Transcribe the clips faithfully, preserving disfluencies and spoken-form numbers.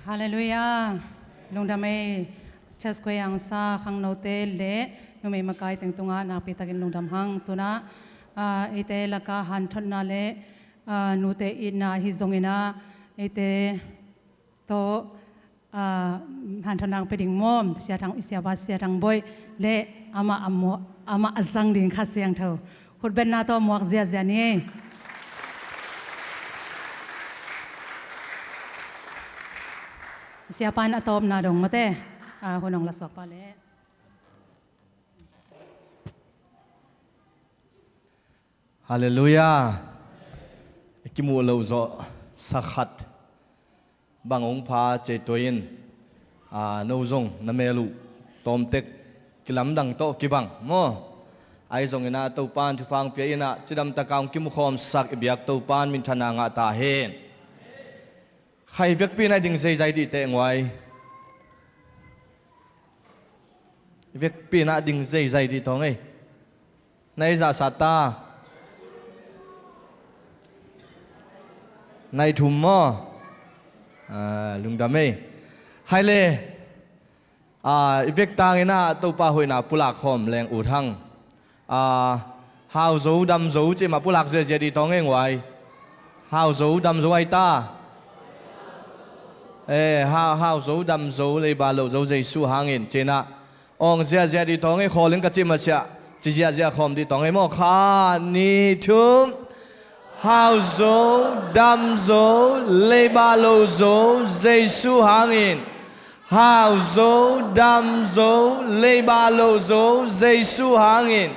Halleluiah. Lungdam ei. Church choir angsa khangnote le numei makai teng tungah nakpi takin lungdam hang. Tunah, ah, eite laka hanthotna le, ah, nute itna hi zonginah eite tawh, ah, hanthotna ang pia ding mawm, Sia Thang, i siapa Sia Thang Boih le amah a muak, amah a zang ding Kha Siangtho. Khutbetna tawh muak ziahziah ni. Siapa in a tawpna dong mate, ah, hun hong lasuak pah le. Halleluiah. I kimuh loh zawh sakhat bang hong pha cei tuai in, aa, no zong na mel uh tawmtek kilamdang tawh kibang maw? Ahi zonginah Topan thupha hong pia inah cidamtaka hong kimukhawmsak i biak Topan minthanna ngah ta hen. Khai vekpi na ding zeizai dih teh nguai. Vekpi na ding zeizai dih tawng ei. Na i zahsat ta. Na i thum maw? Ah, lungdam ei. Hai le. Ah, i bek tanginah Topa hoihna pulak khawm leng ut hang. Ah, hauzo damzo cih mah pulak ziahziah dih tawng ei nguai. Hauzo damzo ai ta. Eh, ha, hauzo damzo leiba lohzo Jesu hangin cinah. Awng ziahziah dih tawng ei, khawling ka cih masiah ci ziahziah khawm dih tawng ei maw? Kha, ni, thum. Hauzo damzo leiba lohzo Jesu hangin. Hauzo damzo leiba lohzo Jesu hangin.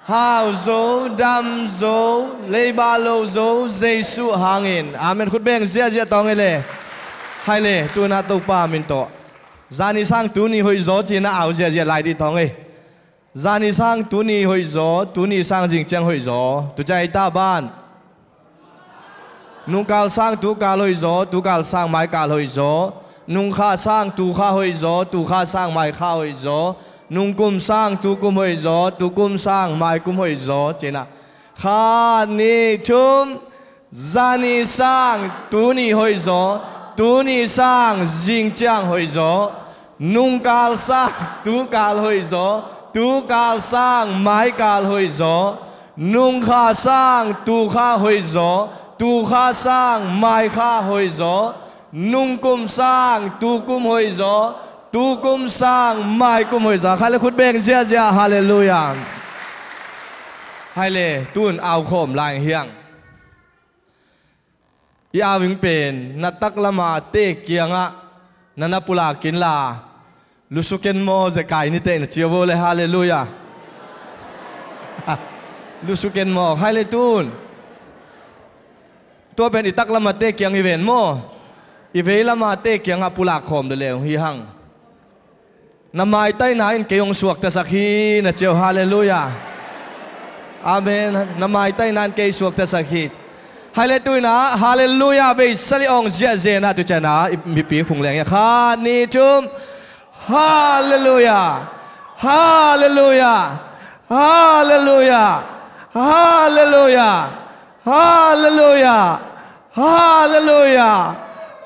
Hauzo damzo leiba lohzo Jesu hangin. Amen. Khut beng ziahziah tawng ei le. Hai le, tunah Topa min tawh. Zani sang tuni hoihzaw cinah au ziahziah lai dih tawng ei. Zani sang tuni hoihzaw, tuni sang zingciang hoihzaw. Tucia i ta ban. Nungkal sang tukal hoihzaw, tukal sang maikal hoihzaw. Nungkha sang tukha hoihzaw, tukha sang maikha hoihzaw. Nungkum sang tukum hoihzaw, tukum sang maikum hoihzaw cinah. Kha, ni, thum. Zani sang tuni hoihzaw, tuni sang zingciang hoihzaw. Nungkal sang tukal hoihzaw, tukal sang maikal hoihzaw. Nungkha sang tukha hoihzaw, tukha sang maikha hoihzaw. Nungkum sang tukum hoihzaw, tukum sang maikum hoihzaw. Khai le khut beng ziahziah. Halleluiah. Hai le, tun au khawm lai hiang. I au ing pen na taklama te kiangah na na pulak inla, lusuken maw zekai niteh na cia vo le. Halleluiah. Lusuken maw, hai le tun. Tua pen i taklama te kiang i ven maw? I veilama te kiangah pulak khawm le leu hi hang. Na maitaina in kei hong suaktasak hi na ciau. Halleluiah. Amen. Na maitaina in kei suaktasak hi. Hai le tuinah halleluiah veisali awng ziahziah inah tucianah i mipi khung leng ia kha ni thum. Halleluiah. Halleluiah. Halleluiah. Halleluiah. Halleluiah. Halleluiah.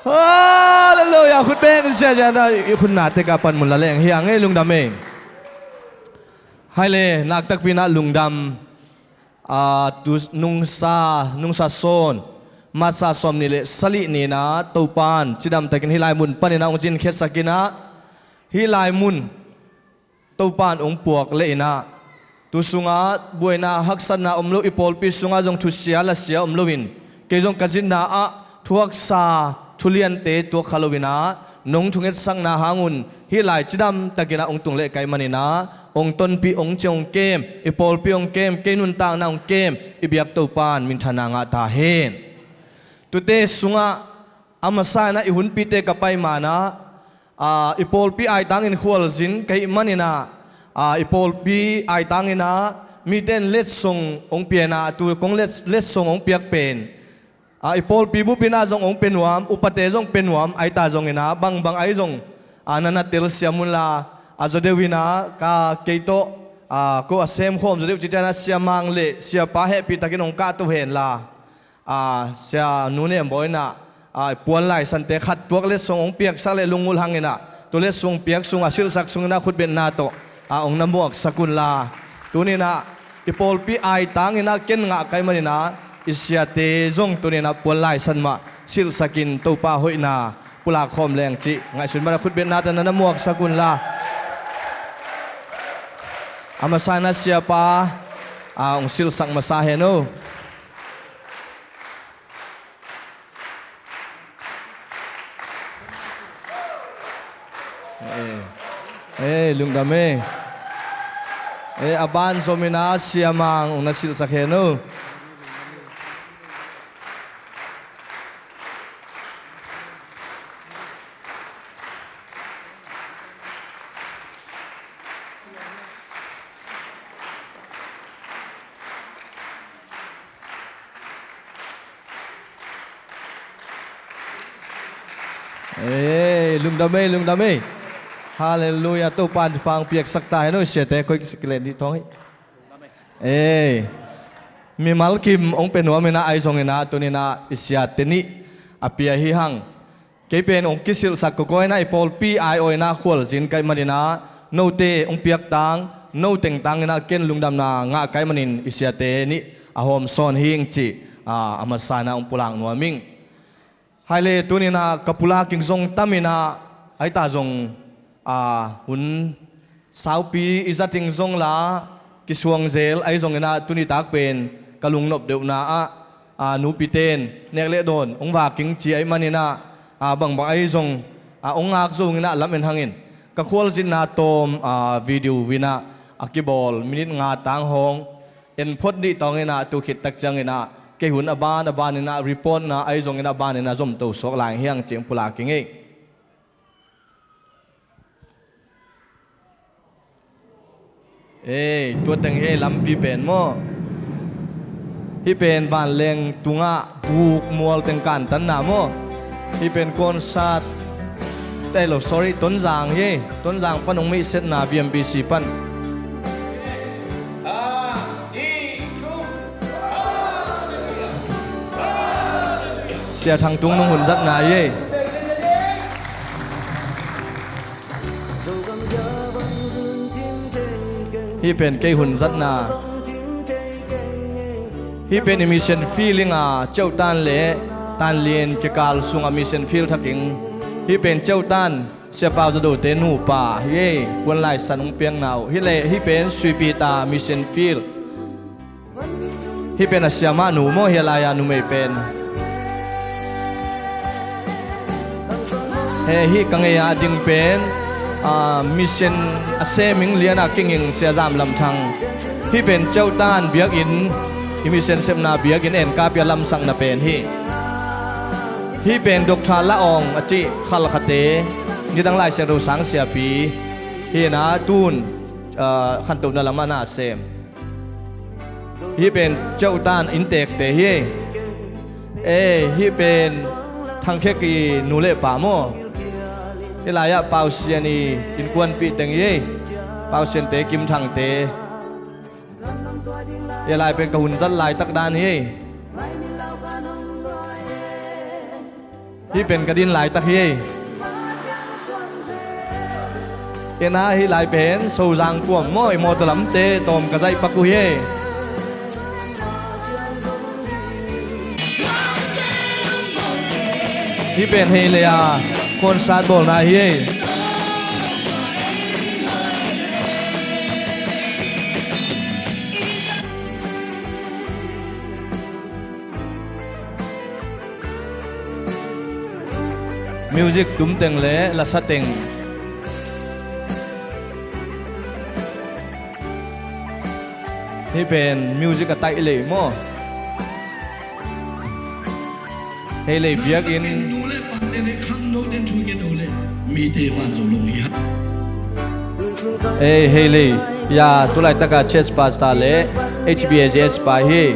Halleluiah. Khut beng ziahziah na i khutna tekah panmun la leng hiang ei lungdam ei. Hai le naktakpi inah lungdam. Ah, tu nungsa, nungsa sawn. Matsa sawm nih le salih ninah Topan cidamtakin hih lai mun paninah hong cinkhiatsak inah hih lai mun Topan hong puak le inah tu sungah buaina haksatna om lo i pawlpi sungah zong thusia lasia om loin kei zong ka zitna ah thuaksa thuliante tuak kha lo inah nong thungetsakna hangun hih lai cidamtakinah hong tung leh kaih maninah hong tonpih hong cia hong kem i pawlpi hong kem kei nuntakna hong kem i biak Topan minthanna ngah ta hen. Tute sungah a masa inah i hunpite ka pai manah, aa, i pawlpi aitangin khualzin ka hih maninah, aa, i pawlpi aitanginah mite in letsong hong pianah tu kong let, letsong hong piak pen, aa, i pawlpi bupinah zong hong pia nuam, upate zong pia nuam aita zonginah bangbang ahi zong, aa, na na telsiam unla a zaw deuh inah ka kei tawh, aa, ko a semkhawm zaw deuh citianah siamang le siapa hehpihtakin hong kahto henla. Aa, sia nu nem bawi inah, a, puan laisante khat tuak letsong hong piaksak leh lungngulh hanginah, tu letsong piak sungah silhsak sunginah khutbetna tawh, a, hong na muaksak unla. Tuninah i pawlpi aitanginah ken ngah ka hih maninah i siate zong tuninah puan laisan mah silhsakin Topa hoihna pulak khawm leng cih ngaihsun banah khutbetna tawh na na muaksak unla. A masa inah siapa, a, hong silhsak masa hen o. Ei, ei, lungdam ei. Ei, a ban zominah siamang hong na silhsak hen o. Ei, lungdam ei, lungdam ei. Halleluiah, Topa in thupha hong piaksak ta hen o, siate koih sik leh nih thawng hi. Ei, mimal kim hong pia nuam inah ahi zonginah tuninah i siate nih a pia hi hang. Kei pen hong kisilhsak kawkawi inah i pawlpi ai-awina khualzin ka hih maninah note hong piaktang, no tengtanginah ken lungdamna ngah ka hih manin i siate nih a hawmsawn hing cih, a, a masa inah hong pulak nuam ing. Hai le tuninah ka pulak ing zong taminah ahi ta zong, a, hun saupi i zat ing zong la kisuangzel ahi zonginah tunitak pen ka lungnop deuhna ah, a, nupiten nek le dawn hong vak ing ci ahi maninah, a, bangbang ahi zong, a, hong ngak zo inginah lam en hangin ka khualzinna tawm, a, video winah a kibawl minit nga tang hawng en phot dih tawnginah tu khit tak cianginah kei hun a ban a baninah reportna ahi zonginah baninah zomto suak lai hiang cih hong pulak ing ei. Ei, tua teng hi ei, lampi pen maw? Hih pen vanleng tungah buk mual teng kantanna maw? Hih pen concert, ei lo, sorry, Tonzang hi ei. Tonzang pan hong mihsetna B M B C pan. Sia Thang Tung nong hun zatna hi ei. Hih pen kei hun zatna. Hih pen i mission field inga Ceuhtan le Tanlin kikal sunga mission field thak ing. Hih pen Ceuhtan Sia Pau Za Dote nupa hi ei, puan laisan hong piakna uh. Hih le hih pen Suipita mission field. Hih pen a siamah nu maw, hih a lai-a numei pen. He, hih ka ngei-a a ding pen, a, mission a sem ing lian a kinging Sia Zam Lam Thang. Hih pen Ceuhtan biakinn, i mission sepna biakinn enkap i a lamsakna pen hi. Hih pen Doctor La Aung a cih Khalkhate, nidang Lai Siangtho sang siapi. Hih na tun, a, khantohna lamah na sem. Hih pen Ceuhtan inntekte hi. Ei, hih pen Thang Khek i nu le pa maw? Hih lai-ah Pau Sian i innkuanpih teng hi. Pau Siante, Kim Thangte. Hih lai pen ka hun zat laitak dan hi. Hih pen ka din laitak hi. Ena hih lai pen Sozang kuam maw, i mawtaw lamte tawm ka zaih pak uh hi. Hih pen hei lei a concert bawlna hi. Music tum teng le lasa teng. Hih pen music a taih lei maw? Hei lei biakinn. Ei, hei lei. Ya, tulaitaka church pastor le H B A G S pa hi.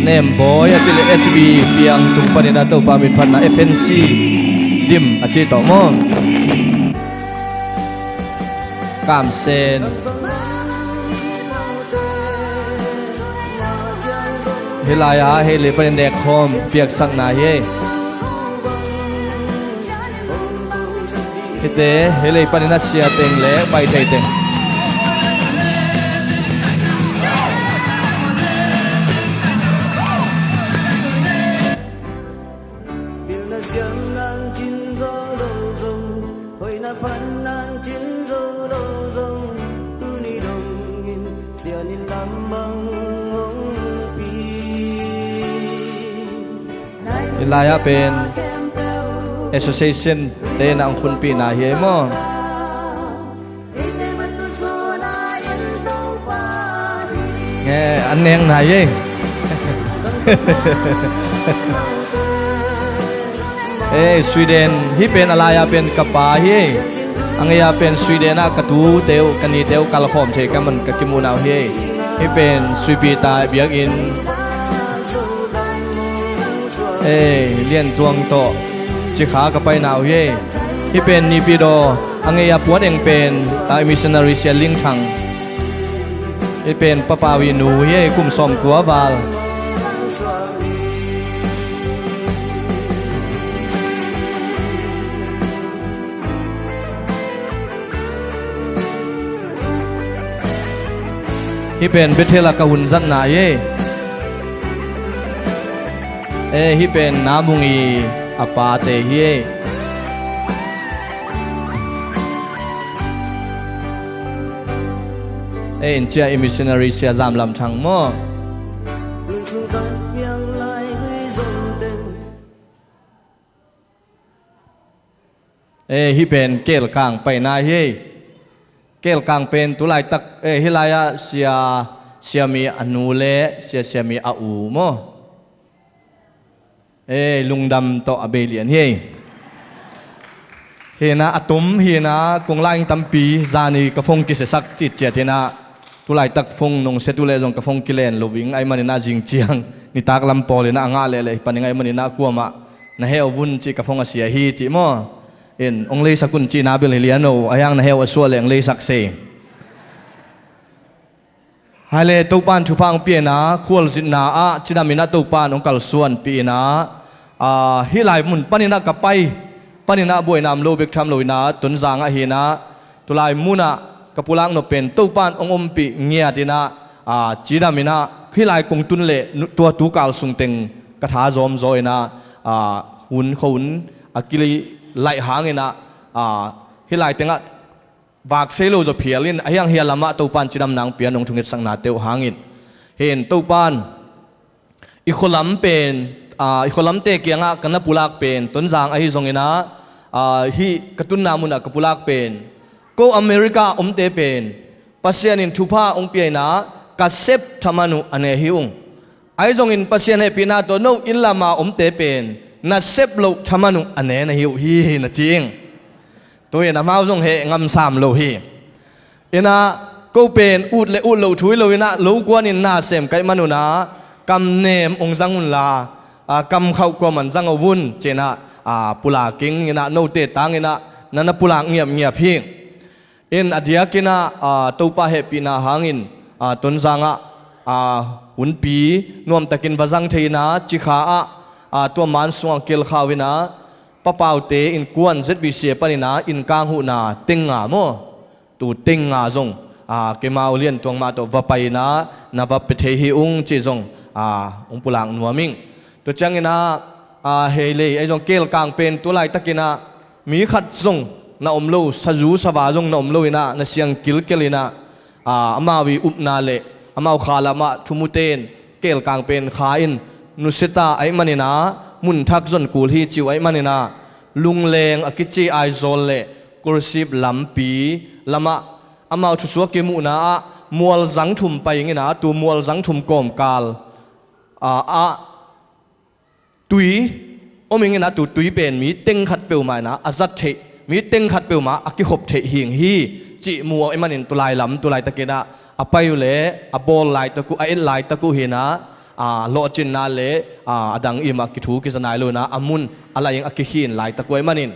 Nem Bawi a cih le S B piang tung panin a Topa min phatna F N C dim a cih tawh maw? Kamsen. Hih lai-ah hei lei panin nekkhawm piaksakna hi ei. Hihte hei lei panin a sia teng le pai thei teng. Pilna siam nang cin zo lo zong, hoihna pan nang cin zo lo zong, tuni dongin sian in lam bang hong pi. Hih lai-ah pen association te in a hong khunpihna hi ei maw? Nge, an neng nai ei. Ei, Sweden, hih pen a lai-ah pen ka pa hi ei. A ngei-ah pen Sweden ah ka tute uh, ka nite uh kalkhawm thei ka man ka kimuhna uh hi ei. Hih pen Suipita biakinn. Ei, Liantuang tawh Cikha ka paina uh hi ei. Hih pen Nipidaw, a ngei-ah puan eng pen, a, missionary Sia Ling Thang. Hih pen Papa Wi nu hi ei, kum sawmkua val. Hih pen Bethel ah ka hun zatna hi ei. Eh, hih pen Na Mung i a pate hi ei. Eh, in ciah i missionary Sia Zam Lam Thang maw? Eh, hih pen Kelkang paina hi ei. Kelkang pen tulaitak, eh, hih lai-ah Sia Siami a nu le Sia Siami a u maw? Eh, lungdam tawh a bei lian hi ei. Hi-in ah a tom hi-in ah kong la-ing tampi zani ka phone kisiasak citciat hi-in ah, tulaitak phone nong sia tu leh zong ka phone kilen lo ing ahih manin ah zing ciang nitak lam pawl in ah a ngah lehleh hi pan ing ahih manin ah kuamah na heh uh vun cih ka phone a sia hi cih maw? In hong leisak un cihna bel hi lian lo, ahi hang na heh uh a suah leh hong leisak se. Hi leh Topa'n thupha hong pia-in ah khualzinna ah cidam in ah Topa'n hong kalsuanpih in ah, ah, hih lai mun panin ah ka pai panin ah buaina om lo bek tham lo in ah Tonzang ah hi-in ah, tulai mun ah ka pulak nop pen Topa'n hong ompih ngiat in ah, ah, cidam in ah hih lai kong tun leh nu-, tua tukal sung teng ka tha zawmzaw in ah, ah, hun khuahun a kilaih hangin ah, ah, hih lai tengah vak sei lo zaw phial in, ahi hang hih lam ah Topa'n cidamna hong pia-in hong thungetsaknate uh hangin. Hi-in Topa'n i khualam pen, aa, i khualamte kiangah ka na pulak pen Tonzang ahi zongin ah, aa, hih ka tunna mun ah ka pulak pen ko America omte pen Pasian in thupha hong pia-in ah ka sep thaman uh a ne hi ung. Ahi zongin Pasian hehpihna tawh no inn lam a omte pen na sep loh thaman uh a ne na hi uh hi, na ci ing. Tu-in amau zong heh ngam sam lo hi. In ah ko pen ut le ut loh thu hi lo in ah lo kuanin na sem ka hih man un ah kam nem hong zang un la, aa, kam khauh kuaman zang uh vun ci-in ah, aa, pulak ing in ah note tangin ah na na pulak ngiapngiap hi. In a diakin ah, aa, Topa hehpihna hangin, aa, Tonzang ah, aa, hunpi nuamtakin va zang thei in ah Cikha ah, aa, tua man sungah kilkhau in ah Pa Paute innkuan Z B C a panin ah innkang huhna teng nga maw? Tu teng nga zong, aa, keimau Liantuang mah tawh va pai in ah na va pia thei hi ung cih zong, aa, hong pulak nuam ing. Tua ciangin ah, aa, hei lei ahi zong Kelkang pen tu laitakin ah mi khat zong na om lo, sazu sava zong na om lo in ah na siang kilkel in ah, aa, amau i upna le amau kha lamah thumuten Kelkang pen kha in nusia ta ahih manin ah mun thak zon kul hi ci uh ahih manin ah Lungleng a kici Aizawl le Kolasib lampi lamah amau thusuak kimuhna ah mualzang thum pai ing in ah tu mualzang thum kawmkal, aa, ah tui om ing in ah tu tui pen mi teng khat peuhmah in ah a zat theih, mi teng khat peuhmah a kikhop theih hi ing hi cih mu uh ahih manin tu lai lam, tu laitakin ah a pai uh leh a bawl laitak uh, a et laitak uh hi in ah, aa, lawhcinna le, aa, a dang i mah kithu kiza nai lo in ah a mun a laih ing, a kikhin laitak uh ahih manin,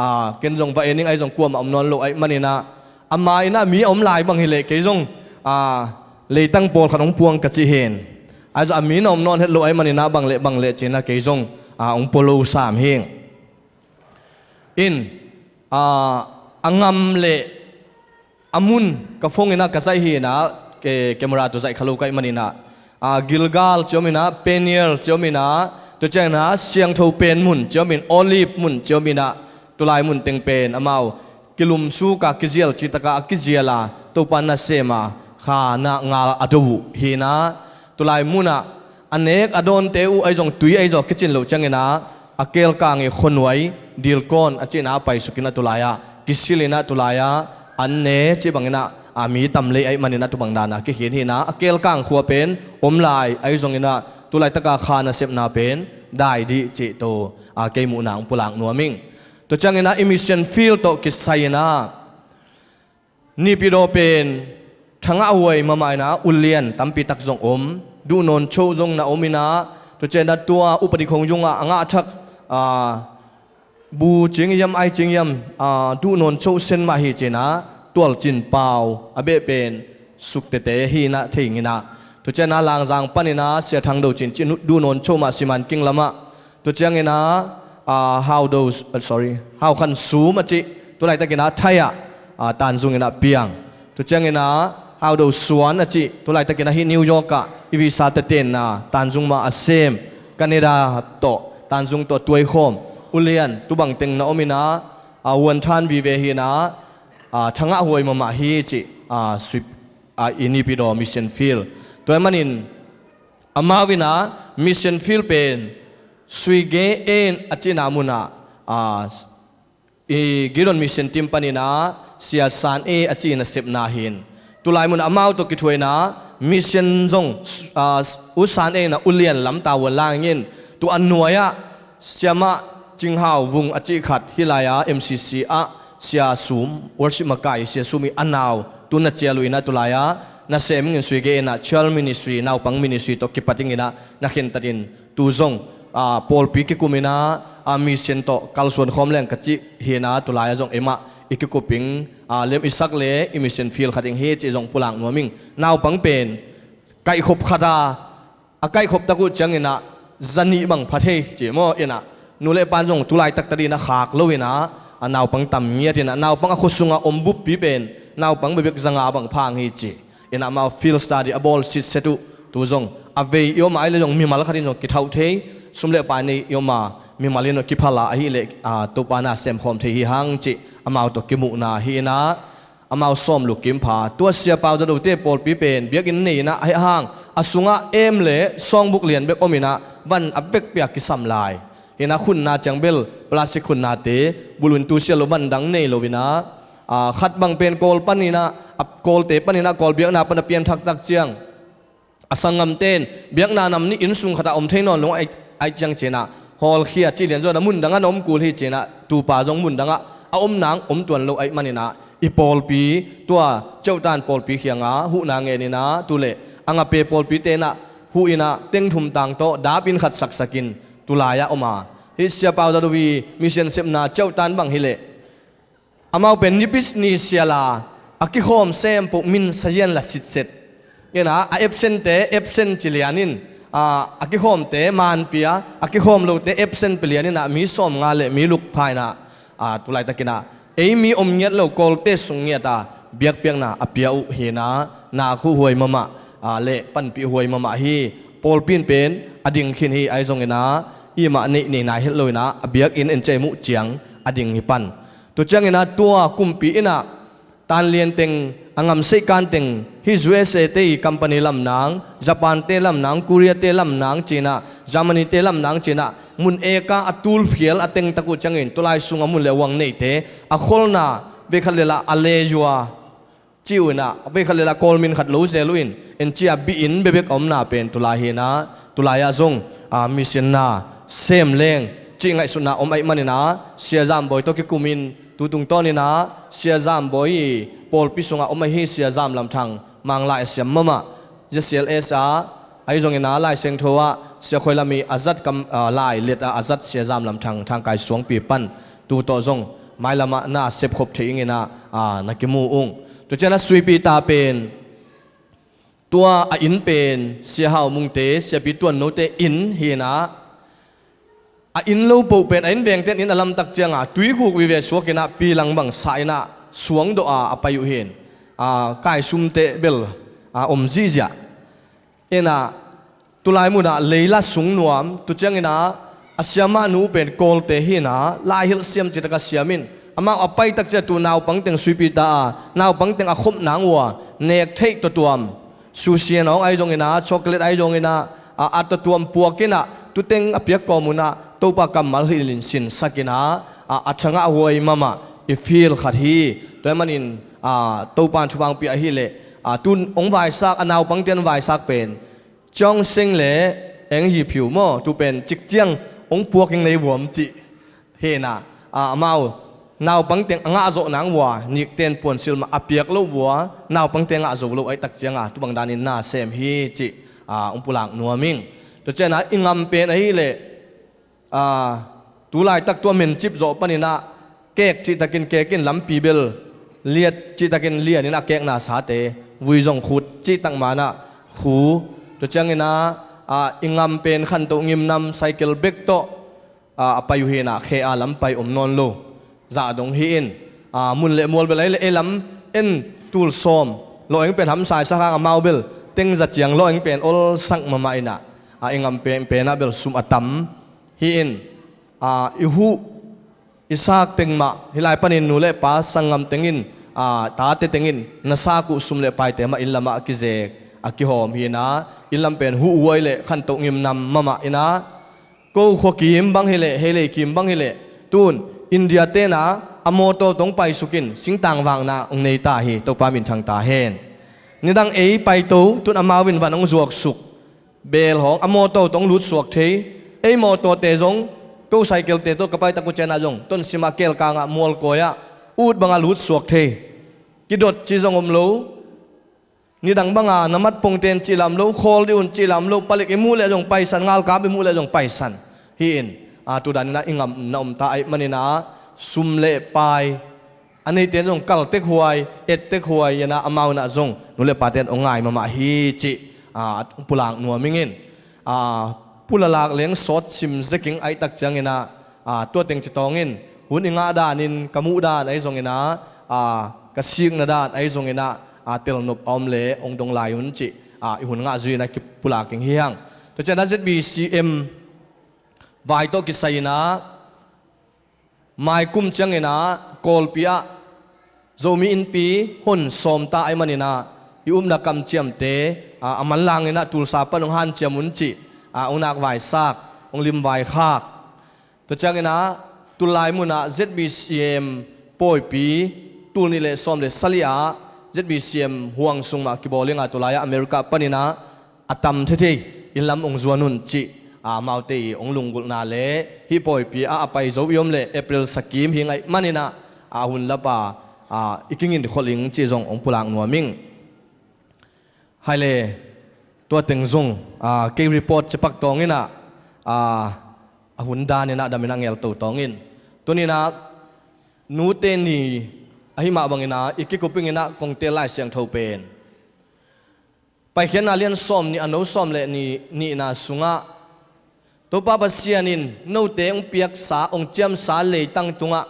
aa, ken zong va en ing, ahi zong kuamah om nawn lo ahih manin ah, ama innah mi a om lai bang hileh kei zong, a, leitang pawlkhat hong puang ka ci hen. Ahi zong a mi na om nawn het lo ahih maninah bang leh bang leh cinah kei zong, a, hong pua lo sam hi. In, a, a ngam leh a mun ka phone innah ka zaih hinah, ke, camera tawh zaih kha lo ka hih maninah, a, Gilgal ci om innah, Peniel ci om innah, tua cianginah siangtho pen mun ci om in, Olive mun ci om innah, tulai mun teng pen amau kilumsuka kizial citaka a kiziala Topa nasema kha na ngal a do uh hinah, tulai munah a nek a dawnte uh ahi zong tui ahi zaw kicin loh cianginah a kelkang i khuanuai Dilkawn a cinah a paisukinah tulai-ah kisilinah tulai-ah an ne ci banginah, a, mi tam lei ahih maninah tubang danah kikhin hinah a kelkang khua pen om lai ahi zonginah tulaitaka kha nasepna pen dai dih cih tawh, a, kei muhna hong pulak nuam ing. Tua cianginah i mission field tawh kisai inah Naypyidaw pen thangah huai mahmah inah ulian tampitak zong om, duhnawn choh zong na om inah, tua cianah tua upadi khong zongah a ngah thak, a, bu cing hiam ai cing hiam, a, duhnawn choh sen mah hi cinah tualcin pau a beh pen suktete hinah thei inginah, tua cianah Langzang paninah Sia Thang Do Cin cih duhnawn choh mah siman king lamah, tua cianginah, a, Hau Do, sorry, Hau Khan Sum a cih tulaitakinah Thai-ah, a, Tanzung inah piang. Tua cianginah Hau Do Suan a cih tulaitakinah hih New York ah i visa tetenna Tanzung mah a sem, Canada tawh Tanzung tawh tuaikhawm ulian tubang teng na om inah, a, huan than vive hinah, a, thangah huai mahmah hi cih, a, sui, a, i Naypyidaw mission field. Tua ahih manin amau inah mission field pen Sui Ge En a cihna munah, a, i Gideon mission team paninah Sia San E a cih nasepna hin tulai munah amau tawh kithuahinah mission zong, a, U San E inah ulian lam tavuan langin tua a nuai-ah siamah Cing Hau Vung a cih khat hih lai-ah M C C ah Sia Sum, worship makai Sia Sum i a nau tun a cial uh inah tulai-ah nasem ingin Sui Ge En ah child ministry, naupang ministry tawh kipat inginah na khintatin tu zong, a, pawlpi kikum inah, a, mission tawh kalsuan khawm leng ka cih hinah tulai-ah zong eimah i kikup ing, a, lem i sak le i mission field khat ing hi cih zong pulak nuam ing. Naupang pen kaihkhop khat a, a kaihkhop tak uh cianginah zanih bang pha thei ci maw inah, nu le pan zong tulaitak tadinah khak lo inah, a, naupang tam ngiat inah naupang a khua sungah om buppi pen naupang bebek zanga bang pha ang hi ci. Inah amau field study a bawl sitset uh tu zong a vei i om a, ahih leh zong mimal khatin zong kithauh thei, sum le pai nei i om a, mimal in zong kiphal a, ahih leh, a, Topa na semkhawm thei hi hang cih amau tawh kimuhna hi inah amau sawm lukim pha. Tua Sia Pau Za Do te pawlpi pen biakinn nei inah ahih hang a sungah em le sawngbuk lian bek om inah van a vekpi a kisam lai. Hinah khunna ciang bel plastic khunnate bulh in tu sial lo, van dang nei lo inah, a, khat bang pen Kawl paninah, a, Kawlte paninah Kawl biakna pan a pianthak tak ciang a sanggamte in biakna nam nih inn sung khatah om thei nawn lo ahih, ahih ciang cinah hawlkhia cih lian zawnah mun dangah na om kul hi cinah tupa zong mun dangah a om nang om tuan lo ahih maninah i pawlpi tua Ceuhtan pawlpi khiangah huhna ngen inah tu le a ngape pawlpite inah huh inah teng thum tang tawh dap inn khat saksakin tulai-ah om a, hih Sia Pau Za Do i mission sepna Ceuhtan bang hileh amau pen nipis ni siala a kikhawm sem peuh min sazian la sitset. Inah a absent-te absent ci lianin, a, a kikhawmte manpia, a kikhawm lote absent pia lianinah mi sawmnga le mi lukpha inah, a, tulaitakinah ei mi om ngiat lo Kawlte sung ngiata biakpiakna a pia uh hinah nak huhuai mahmah, a, le panpih huai mahmah hi. Pawlpi in pen a ding khin hi, ahi zonginah i mah neih nei nai het lo inah a biakinn en ciai muh ciang a ding hi pan. Tua cianginah tua kumpi innah tanlian teng, a ngamseih kan teng, hih U S A te i company lamnang, Japan te lamnang, Korea te lamnang cinah, Germany te lamnang cinah mun eka a tulphial a tengtak uh ciangin tulai sungah mun le uang neite a kholna veikhat lelah a leyua ci uh inah veikhat lelah Kawl min khat lo zel uh in en cia bihin bebek a omna pen tulai hinah tulai-ah zong, a, mission na sem leng cih ngaihsutna om ahih maninah Sia Zam Bawi tawh kikumin tu tungtawninah Sia Zam Bawi i pawlpi sungah om ahi Sia Zam Lam Thang Manglai a siam mahmah Z C L S ah, ahi zonginah Lai Siangtho ah Sia Khoi Lam i a zat kam, a, lai let ah a zat Sia Zam Lam Thang Thangkai Suangpi pan tu tawh zong, mailamah na sepkhop thei inginah, aa, na kimu ung. Tua cianah Suipi ta pen, tua a inn pen Sia Hau Mungte, Siapi Tuan Note inn hinah, a inn lo poh pen a inn vengte in a lamtak cianga tuikhuk vive suakinah pilang bang sa inah suangdawh a a pai uh hin, aa, kaisumte bel, aa, om zihziah. Inah tulai munah leila sung nuam, tu cianginah a siamah nu pen Kawlte hinah laihilh siam citaka siam in, amau a paitak ciah tu naupangteng Suipi ta a, naupangteng a khop nang uh a nek theih tuatuam, sushi nawng ahi zonginah, chocolate ahi zonginah, a, a tuatuam puakinah, tuteng a piak kawm unah Topa kammal hilhin sinsakinah, a, a thangah huai mahmah i feel khat hi. Tua ahih manin, a, Topa in thupha hong pia ahileh, a, tun hong vaisak, a naupangte hong vaisak pen Ciawng Seng le Eng Hi Phiu maw, tu pen cikciang hong puak ing nei vuam cih hinah, a, amau naupangteng a ngah zawh nang uh a, nikten puansilh mah a piak loh uh a, naupangte ngah zo lo ahih tak cianga tu bang danin na sem hi cih, a, hong pulak nuam ing. Tua cianah i ngam pen ahileh, a, tu laitak tua mencip zawh paninah kek cihtakin kek in, lampi bel liat cihtakin lianin a kekna sate, vui zong khut cihtak manah khu. Tua cianginah, a, i ngam pen khantoh ngimnam, cycle bek tawh, a, a pai uh hinah khe a lam pai om nawn lo zah dong hi in, a, mun le mual bel ahileh ei lam en tul sawm lawh eng pen hamsaisak hang, amau bel teng za ciang lawh eng pen olsak mahmah inah, a, i ngam pen, penah bel sum a tam hi in, a, i huh i sak teng mah, hih lai panin nu le pa, sanggam tengin, a, tate tengin na sak uh sum le paite mah inn lamah a kizek, a kihawm hinah, inn lam pen huhuai le khantoh ngimnam mahmah inah, ko khua kim bang hileh, heilei kim bang hileh, tun India tenah a mawtaw tawh hong paisuk in singtang vakna hong nei ta hi. Topa minthang ta hen. Nidang ei paito, tun amau in van hong zuaksuk. Beel hawng a mawtaw tawh hong lutsuak thei. Ei mawtawte zong, ko cycle-te tawh ka paitak uh cianah zong, Tonsim ah, Kelkang ah, Mualkawi ah, ut bangah lutsuak thei. Kidot cih zong om lo. Nidang banga na mat pongten cih lam lo, khawl dih un cih lam lo, palik i muh leh zong paisan, ngalkap i muh leh zong paisan. Hi in, a, tu daninah i ngamna om ta ahih maninah sum le pai a neite in zong kal tekhuai, et tekhuai inah amau inah zong nu le pate in hong ngai mahmah hi cih, a, pulak nuam ing in, a, pulalak leng sawt sim zeking ahih tak cianginah, a, tua teng ci tawngin hun i ngah danin ka muh dan ahi zonginah, a, ka sikna dan ahi zonginah, a, telnop a om le hong dong lai un cih, a, i hun ngah zui inah kipulak ing hi hang. Tua cianah Z B C M vai tawh kisai inah, maikum cianginah Kawlpi ah Zomi Innpi hon sawm ta ahih maninah i upna kamciamte, a, a manlang inah Tulsa pan hong hanciam un cih, a, hong nak vaisak, hong lim vaikhak. Tua cianginah tulai munah Z B C M pawipi, tul nih le sawm le sali ah Z B C M huang sung mah kibawl inga, tulai ah America paninah a tam thethei inn lam hong zuan un cih, a, amaute i hong lunggulhna le hih pawipi ah a pai zo i om leh April sakim hi ngaih maninah, a, hun lapa, a, i kingin khol ing cih zong hong pulak nuam ing. Hai le, tua teng zong, a, kei report cipak tawnginah, a, a hun daninah daminah ngelto tawngin, tuninah nute ni ahi mah banginah i kikup inginah kong teel Lai Siangtho pen Paikhiatna lian sawm nih, a no sawm le nih, nihna sungah Topa Pasian in note hong piaksa, hong ciamsa leitang tungah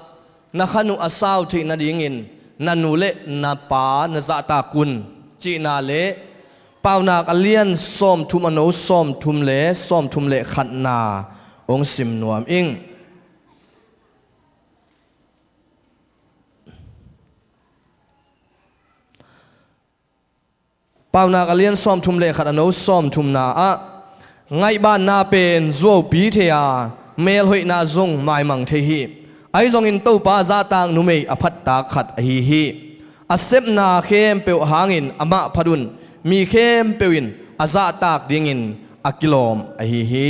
na khan uh a sau theih nadingin na nu le na pa na zahtak un, cihna le Paunak a lian sawmthum, a no sawmthum le sawmthum le khatna hong sim nuam ing. Paunak a lian sawmthum le khat, a no sawmthumna ah, ngaihbanna pen zuaupi thei a, melhoihna zong maimang thei hi. Ahi zongin Topa a zahtak numei a phattak khat ahi hi. A sepna khempeuh hangin amah phat un, mi khempeuh in a zahtak dingin a kilawm ahi hi.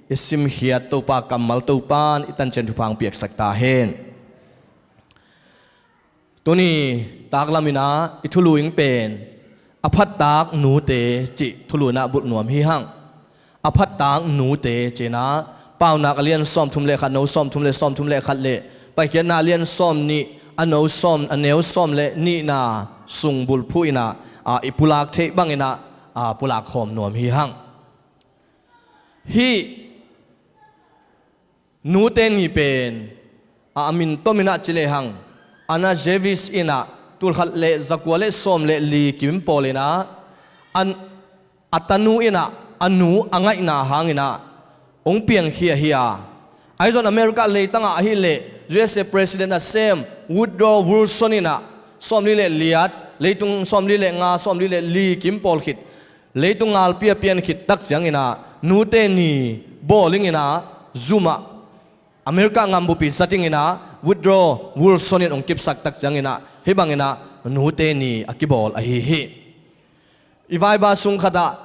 I simkhiat Topa kammal Topa in i tancian thupha hong piaksak ta hen. Tuni taklamin ah i thulu ing pen a phattak nute cih thulu in ah bulh nuam hi hang. A phattak nute ci-in ah Paunak a lian sawmthum le khat, no sawmthum le sawmthum le khat le Paikhiatna lian sawm nih, a no sawm, a neu sawm le nihna sung bulphuh in ah, a, i pulak theih bangin ah, a, pulak khawm nuam hi hang. Hih nute ni pen, a, a min tom in ah ci lehang, Anna Jarvis in ah tulkhat le zakua le sawm le li kim pawl in ah, an, a tanu in ah a nu a ngaihna hangin ah hong piangkhia hi a. Ahi zong America leitangah ahih leh U S A President a sem Woodrow Wilson in ah sawmli le liat, leitung sawmli le nga, sawmli le li kim pawl khit, leitung ngalpi a pian khit tak ciangin ah nute ni bawl dingin ah zum ah America ngambupi zat dingin ah Woodrow Wilson in hong kipsak tak ciangin ah hih bangin ah nute ni a kibawl ahi hi. I vaiba sung khatah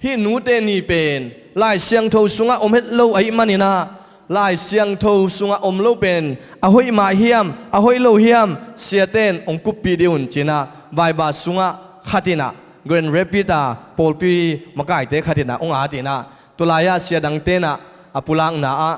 hih nute ni pen Lai Siangtho sungah om het lo ahih manin ah, Lai Siangtho sungah om lo pen a hoih mah hiam, a hoih lo hiam, siate in hong kuppih dih un ci-in ah vaiba sungah khat in ah, Grand Rapids a pawlpi makaite khat in ah hong at in ah, tulai-ah sia dangte in ah a pulakna ah,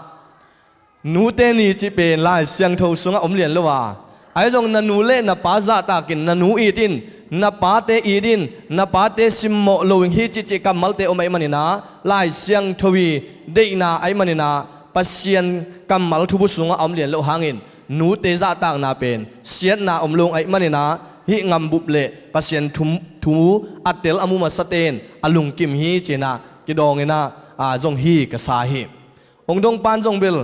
nute ni cih pen Lai Siangtho sungah om lian lo a, ahi zong na nu le na pa zahtakin na nu it in, na pate it in, na pate simmawh lo in hi cihcih kammalte om ahih manin ah, Lai Siangtho i deihna ahih manin ah, Pasian kammal thubu sungah a om lian loh hangin, nute zahtakna pen siatna om lo ahih manin ah, hih ngambup le Pasian thu, thu a tel a mu masate in a lungkim hi ci-in ah kidawng in ah, a, zong hi ka sa hi. Hong dong pan zong bel,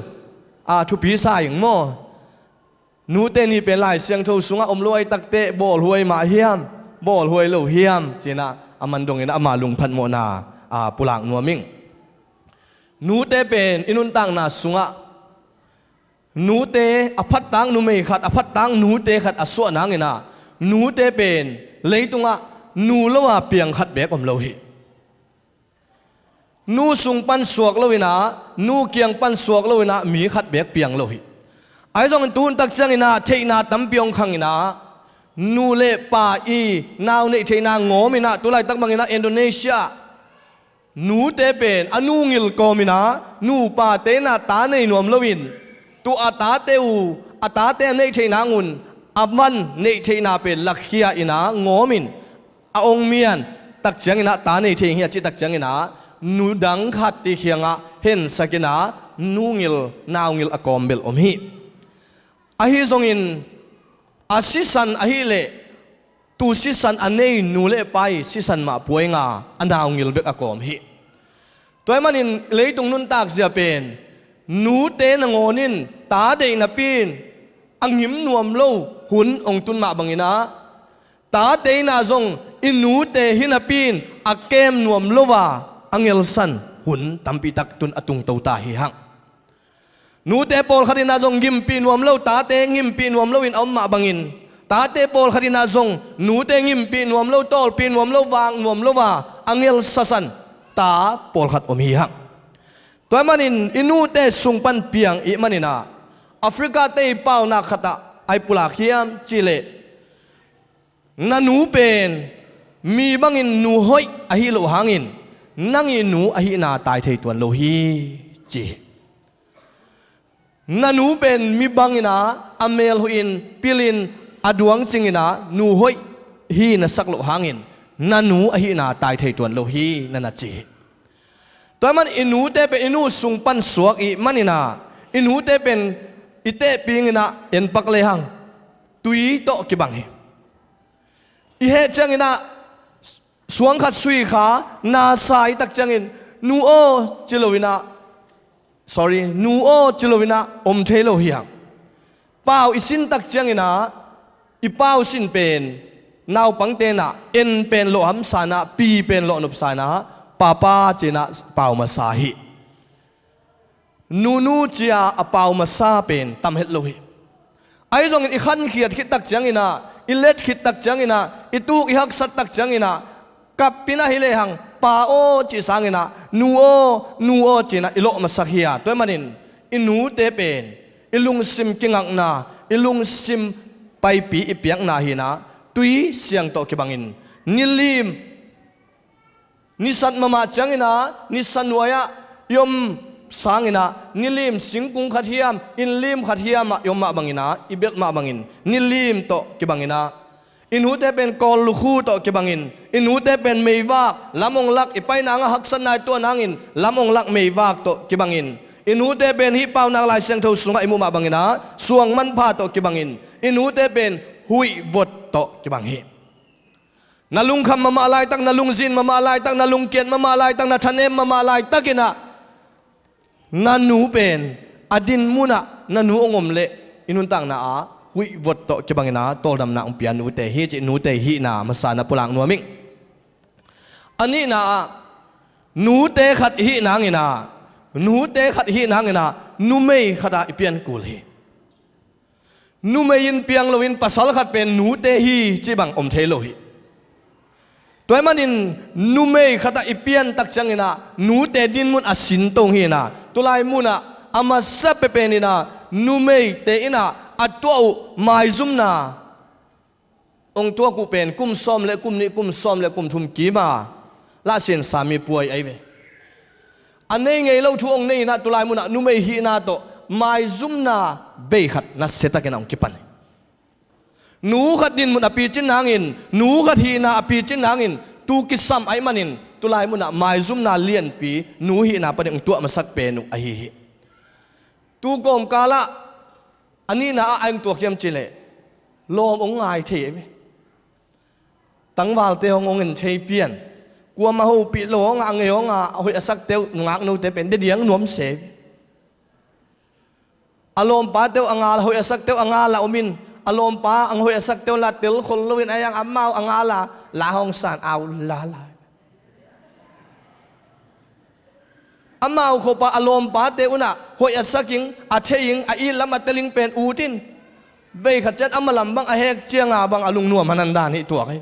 a, thupi sa ing maw? Nute ni pen Lai Siangtho sungah om lo ahih takteh bawlhuai mah hiam, bawlhuai lo hiam ci-in ah a man dongin ama lungphat mawhna, a, pulak nuam ing. Nute pen i nuntakna sungah, nute a phattak numei khat, a phattak nute khat a suah nangin ah, nute pen leitungah nu lo a piang khat beek om lo hi. Nu sung pan suak lo in ah, nu kiang pan suak lo in ah mi khat beek piang lo hi. Ahi zongin tu hun tak ciangin ah theihna tampi hong khang in ah, nu le pa i nau neih theihna ngawm in ah, tulaitak bangin ah Indonesia nute pen a nu ngil kawm in ah, nupate in ah ta nei nuam lo in, tua a tate uh, a tate a neih theih nang un a man neih theihna pen lakhia in ah ngawm in, a ong mian tak ciangin ah ta nei thei hi a cih tak ciangin ah, nu dang khat ti khiangah hensak in ah, nu ngil, nau ngil a kawm bel om hi. Ahi zongin a sisan ahih leh, tu sisan a nei nu le pa i sisan mah puai nga, a nau ngil bek a kawm hi. Tua ahih manin leitung nuntak zia pen, nute nangawn in ta deih napi in a ngim nuam lo hun hong tun mah bangin ah, tate in ah zong i nute hi napi in a kem nuam lo a, a ngelsan hun tampi tak tun a tungto ta hi hang. Nute pawlkhat in ah zong ngimpih nuam lo, tate ngimpih nuam lo in a om mah bangin, tate pawlkhat in ah zong nute ngimpih nuam lo, tawlpih nuam lo, vak nuam lo a, a ngelsasan ta pawlkhat om hi hang. Tua ahih manin i nute sung pan piang i hih manin ah, Africa te i paunak khatah a i pulak hiam cih leh, na nu pen mi bangin nu hoih ahi loh hangin, nang i nu ahihna tai thei tuan lo hi, ci hi. Na nu pen mi bangin ah, a mel hoihin pilin, a duang cingin ah, nu hoih hi na sak loh hangin, na nu ahihna tai thei tuan lo hi, na na ci hi. Tua ahih man i nute pen i nu sung pan suak i hih manin ah, i nute pen i tehpingin ah en pak lehang tui tawh kibang hi. I heh ciangin ah suang khat sui kha, na sa i tak ciangin, "Nu aw," ci loin ah, sorry, "Nu aw," ci loin ah om thei lo hi hang. Pau i sin tak ciangin ah, i pau sin pen naupangte in ah en pen lawh hamsa in ah, pi pen lawh nopsa in ah, "Papa," ci-in ah pau masa hi. "Nunu," ci-a a pau masa pen tam het lo hi. Ahi zongin i khankhiat khit tak ciangin ah, i let khit tak ciangin ah, i tuk i haksat tak ciangin ah, kap in ah hi lehang, "Pa aw," cih sangin ah, "Nu aw, nu aw," ci-in ah i lawh masak hi a. Tua ahih manin i nute pen i lungsim kingakna, i lungsim paipi i piakna hi-in ah, tui siang tawh kibangin, nilim, nisat mahmah ciangin ah, nisa nuai-ah i om sanginah nilim singkung khat hiam, innlim khat hiamah i om mah banginah i belh mah bangin nilim tawh kibanginah i nute pen kawl lukhu tawh kibangin, i nute pen meivak lam ong lak, i painangah haksatna i tuah nangin lam ong lak meivak tawh kibangin, i nute pen hih Paunak Lai Siangtho sungah i muh mah banginah suang manpha tawh kibangin, i nute pen huihvot tawh kibang hi. Na lungkham mahmah laitak, na lungzin mahmah laitak, na lungkiat mahmah laitak, na thanem mahmah laitakinah na nu pen a din munah na nu ong om leh i nuntakna ah huihvot tawh kibanginah tawldamna ong pia nute hi cih nute hihna masa na pulak nuam ing. A nihna ah nute khat i hih nanginah, nute khat i hih nanginah numei khatah i pian kul hi. Numei in piang loin pasal khat pen nute hi cih bang om thei lo hi. Tua ahih manin numei khatah i piantak cianginah nute dinmun a sintong hinah tulai munah a masa pepeninah numeite inah a tuah uh maizumna ong tuak uh pen kum sawm le kum nih, kum sawm le kum thum kima lahsiansa mipuai ahi ve. A nei ngei lo thu ong nei inah tulai munah numei hihna tawh maizumna bei khat nasiatakinah ong kipan hi. Nu khat dinmun a picin nangin, nu khat hihna a picin nangin tu kisam ahih manin tulai munah maizumna lianpi nu hihna panin ong tuah masak pen uh ahi hi. Tu kawmkalah a nihna ah a ong tuak hiam cihleh lawm ong ngai thei ahi ve. Tangvalte hong ong en thei pian. Kuama hopih lo hong a ngei hong a hoih a sakte uh nungak note pen dediang nuam se. A lawmpate uh a ngal a hoih a sakte uh a ngal a omin a lawmpa a hoih a sakte uh la tel khol loin a yang amau a ngal a la hong san au lala. Amau khopah a lawmpate unah hoih a sak ing, a thei ing, a it lam a tel ing pen ut in. Veikhat ciat ama lam bang a hek cianga bang a lungnuam hanan dan hi tuak hi.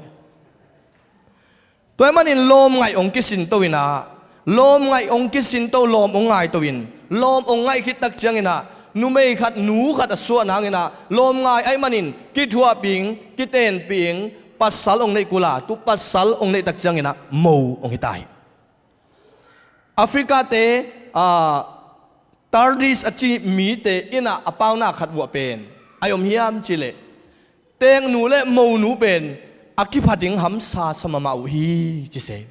Tua ahih manin lawm ngaih ong kisinto inah, lawm ngaih ong kisinto, lawm ong ngaito in, lawm ong ngaih khittak cianginah numei khat nu khat a suah nanginah lawm ngai ahih manin kithuahpih ing, kitenpih ing, pasal ong neih kula, tu pasal ong neihtak cianginah mo ong hita hi. Africa-te, ah, Tardis a ci mite inah a paunak khat vuah pen a om hiam cihleh teeknu le monu pen a kipha ding hamsa sa mahmah uh hi ci se.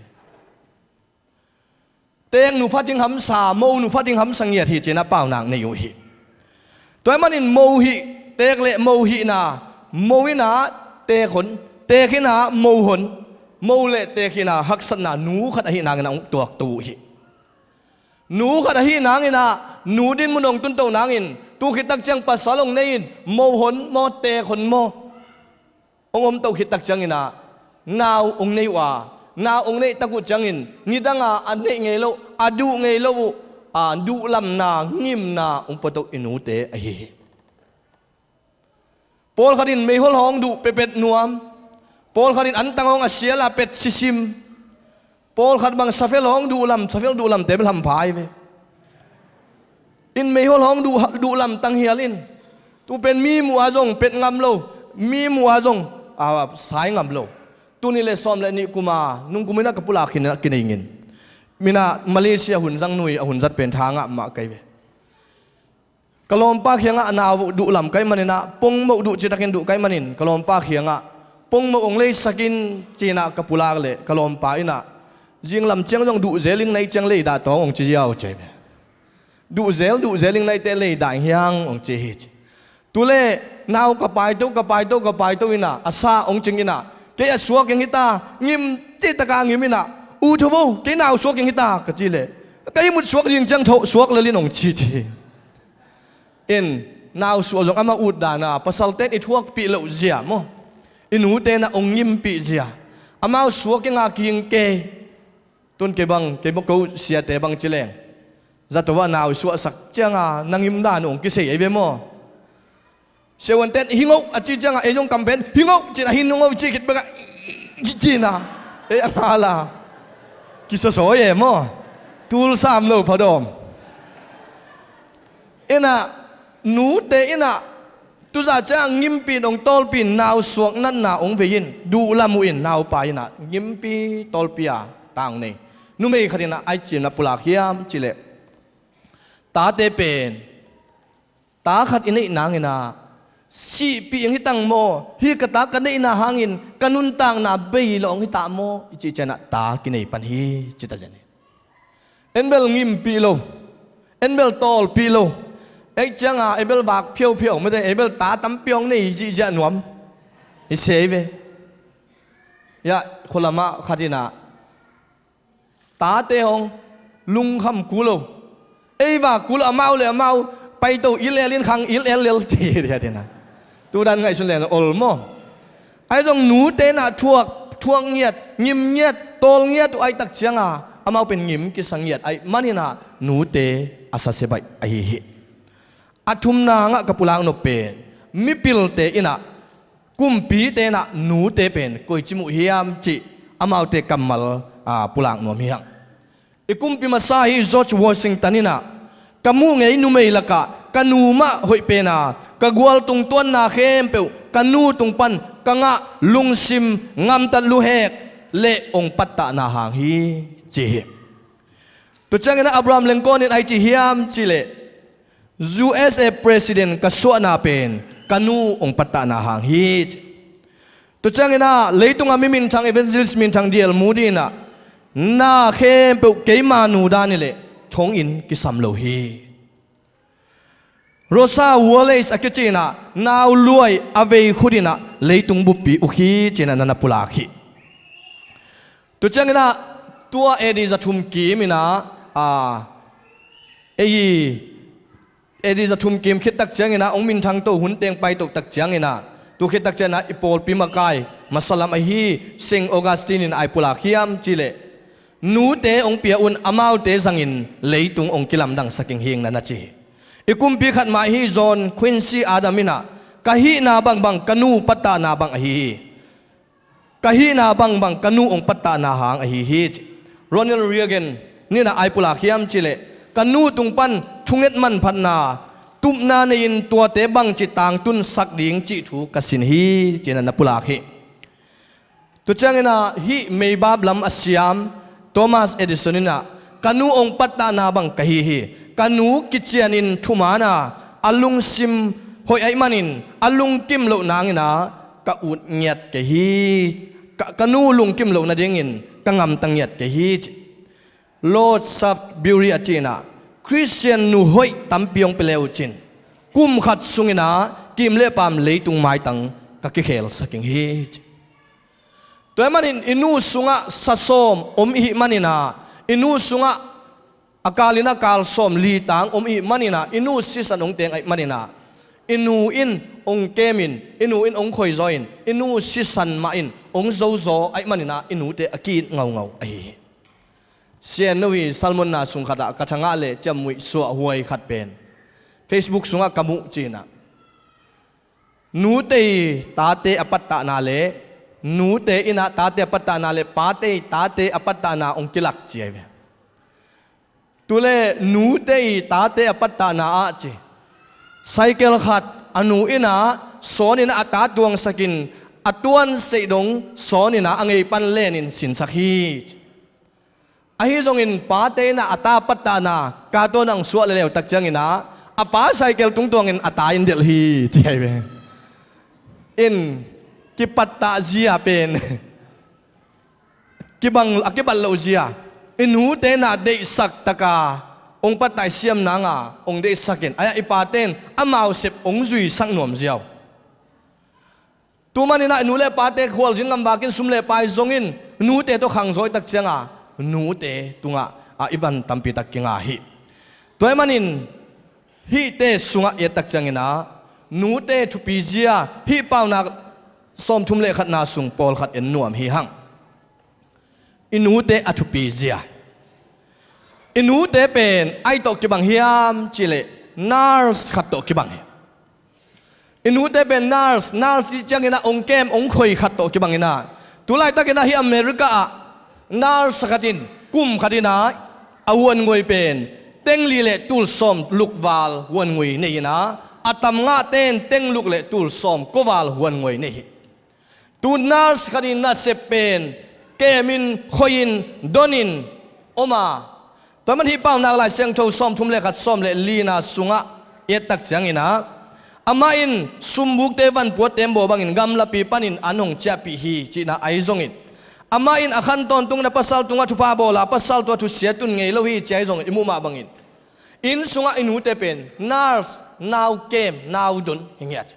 Teeknu pha ding hamsa, monu pha ding hamsa ngiat hi ci-in a paunak nei uh hi. Tua ahih manin mo hih, teek le mo hihna, mo inah teek hon, teek inah mo hon, mo le teek inah haksatna nu khat ahih nangin a ong tuakto uh hi. Nu khat ahih nanginah nu dinmun ong tunto nangin tu khittak ciang pasal ong nei in mo hon maw, teek hon maw ong omto khittak cianginah nau ong nei uh a, nau ong neihtak uh ciangin nidanga a neih ngei lo, a duh ngei lo uh, a duhlamna, ngimna ong puatoh i nute ahi hi. Pawlkhat in meihol hong duh pepet nuam, pawlkhat in antang hong a siala pet sisim, pawlkhat bang safel hong duhlam, safel duhlamte bel hampha ahi ve. In meihol hong duh, duhlam tanghial in. Tu pen mi muh a zong pet ngam lo, mi muh a zong, a, sai ngam lo. Tuni le sawm le nih kuma nungkum inah ka pulak khin kinei ngin. Minah Malaysia hun zang nui a hun zat pen tha ngah mah ka hi ve. Ka lawmpa khiangah a nau duhlam ka hih maninah pongmoh duh citakin duh ka hih manin ka lawmpa khiangah pongmoh hong leisak in ci-inah ka pulak leh ka lawmpa inah zinglam ciang zong duh zel ing, nai ciang leidah tawng hong ci ziau ci hi ve. Duh zel, duh zel ing, naite leidah ing hiang hong ci hi ci. Tule nau ka paito, ka paito, ka paito inah a sa hong cing inah kei a suak ing hita, ngim citaka ngim inah, ut tho vo, kei nau suak ing hita ka ci leh ka ihmut suak zing ciang tho suak lel in hong ci ci hi. In, nau suah zong amah ut dana pasalte'n i thuakpih loh zia maw, i nute'n a ong ngimpih zia, amau suak kinga kihing kei. Tun kei bang, kei bang ko siate bang ci leng, zato ah nau suahsak cianga na ngim dan uh ong kisei ei ve maw? Siavuante'n hi ngoh a ci cianga ei zong kam pen hi ngoh cin a hin ngoh ci khit bek a ci na ei a ngala kisasawi e maw? Tul sam lo phadawm. Inah, nute inah, tuzah ciang ngimpi in ong tawlpi in, nau suak natna ong vei in, duhlam uh in, naupa inah ngimpi tawlpi a tang nei. Numei khat inah ai cimna pulak hiam cileh, Tate pen, ta khat i neih nangin ah, sihpih ang hi tang maw, hih ka ta ka neihna hangin ka nuntakna bei lo ang hi ta maw i cih ciangin ah ta kinei pan hi ci ta zen hi. En bel ngimpih lo, en bel tawlpih lo, ei ciangin ah ei bel vak phiophiau mate, ei bel ta tampi hong nei zihziah nuam i sei ve. Ia, khualamah khat in ah, tate hong lungkham kul lo. Ei vak kul lo, amau le amau paito il el in khang il el lel ci hi ding a. Tu dan ngaihsun leng ol maw. Ahi zong nute in ah thuak, thuak ngiat, ngim ngiat, tawl ngiat uh ahih tak ciangin ah, amau pen ngim kisa ngiat ahih manin ah nute a sase baih ahi hi. A thumna ngah ka pulak nop pen, mipilte in ah, kumpite in ah nute pen koici muh hiam cih amaute kammal, aa, pulak nuam hi hang. I kumpi masa hi George Washington in ah, ka muh ngei numei lakah ka nu mah hoih pen a, ka gualtung tuanna khempeuh ka nu tung pan ka ngah, lungsim, ngamtat luhek le ong pattahna hang hi ci hi. Tua ciangin ah Abraham Lincoln in a i ci hiam cih leh, U S A President ka suahna pen ka nu ong pattahna hang hi ci. Tua ciangin ah leitung a mi minthang, evangelist minthang D L Moody in ah, na khempeuh keima nu dan hi leh thonginn kisam lo hi. Rosa Wallace a kici in ah, nau luai a vei khut in ah leitung buppi uk hi ci in ah na na pulak hi. Tua ciangin ah tua A D za thum kim in ah, aa, ei A D za thum kim khit tak ciangin ah ong minthang to hun teng paito tak ciangin ah, tu khit tak ciangin ah i pawlpi makai masa lam ahi Saint Augustine in a i pulak hiam cih leh, nute ong pia un, amaute zangin leitung ong kilamdangsak ing hi ing na na ci hi. I kumpi khat mah hi John Quincy Adams in ah, ka hihna bangbang ka nu pattahna bang ahi hi. Ka hihna bangbang ka nu ong pattahna hang ahi hi ci. Ronald Reagan in ah a i pulak hiam cih leh, ka nu tung pan thunget manphatna, tupna nei-in tuate bangci tangtunsak ding cih thu ka sin hi ci in ah na pulak hi. Tua ciangin ah hih meibap lam a siam Thomas Edison in ah, ka nu ong pattahna bang ka hi hi. Ka nu kicianin thuman a, a lungsim hoih ahih manin a lungkim loh nangin ah ka ut ngiat kei hi. Ka, ka nu lungkim loh nadingin ka ngamta ngiat kei hi ci. Lord Shrewsbury a ci in ah, Christian nu hoih tampi hong pia le uh cin, kum khat sungin ah kim le paam leitung maitang ka kikhelsak ing hi ci. Tua ahih manin i nu sungah sa sawm om i hih manin ah, i nu sungah a kalin a kal sawm litang om i hih manin ah, i nu sisan ong teng ahih manin ah, i nu in ong kemin, i nu in ong khoizaw in, i nu sisan mah in ong zozaw ahih manin ah, i nute a ki-it ngaungau ahi hi. Sian no hi, sermon na sung khatah ka thangah le ciammuih suahhuai khat pen Facebook sungah ka muh ci in ah, nute i tate a pattahna le, nute in ah tate a pattahna le pate i tate a pattahna ong kilak ci ahi ve. Tu le nute i tate a pattahna ah ci, cycle khat a nu in ah sawn in ah a ta tuangsak in, a tuanseih dong sawn in ah a ngei pan len in sinsak hi ci. Ahi zongin pate in ah a ta pattahna ka tawh nang suah leleu tak ciangin ah, a pa cycle tungtuangin a ta in delh hi ci ahi ve. In kipattah zia pen kibang, a kibat loh zia, i nute in ah deihsak taka ong pattah i siam nang a ong deihsak in, a, i pate in amau sep ong zuisak nuam ziau. Tu manin ah i nu le pate khualzin lamvakin sum le pai zongin nute tawh khangzaw i tak ciangin nute tungah a i van tampi tak kinga hi. Tua ahih manin hihte sungah i et tak ciangin ah nute thupi zia hih Paunak sawmthum le khatna sung pawlkhat en nuam hi hang. I nute a thupi zia. I nute pen ai tawh kibang hiam cih leh nurse khat tawh kibang hi. I nute pen nurse, nurse i ciangin ah ong kem, ong khoi khat tawh kibang in ah, tu laitakin ah hih America ah nurse khat in kum khat in ah a huan ngoi pen teng li le tul sawm luk val huan ngoi nei in ah, a tam ngahte in teng luk le tul sawm kua val huan ngoi nei hi. Tu nurse khat in nasep pen kemin, khoiin, donin om a, Tua man hih Paunak Lai Siangtho sawmthum le khat sawm le lina sungah i et tak ciangin ah, amah in sumbukte vanpuatte bawl bangin gamlapi panin an hong ciahpih hi cihna ahi zongin, amah in a khan tawntungin a pasal tungah thupha bawl a, pasal tua thusia tun ngei lo hi ci ahi zongin i muh mah bangin, inn sungah i nute pen nurse, nau kem, nau dun hi ngiat.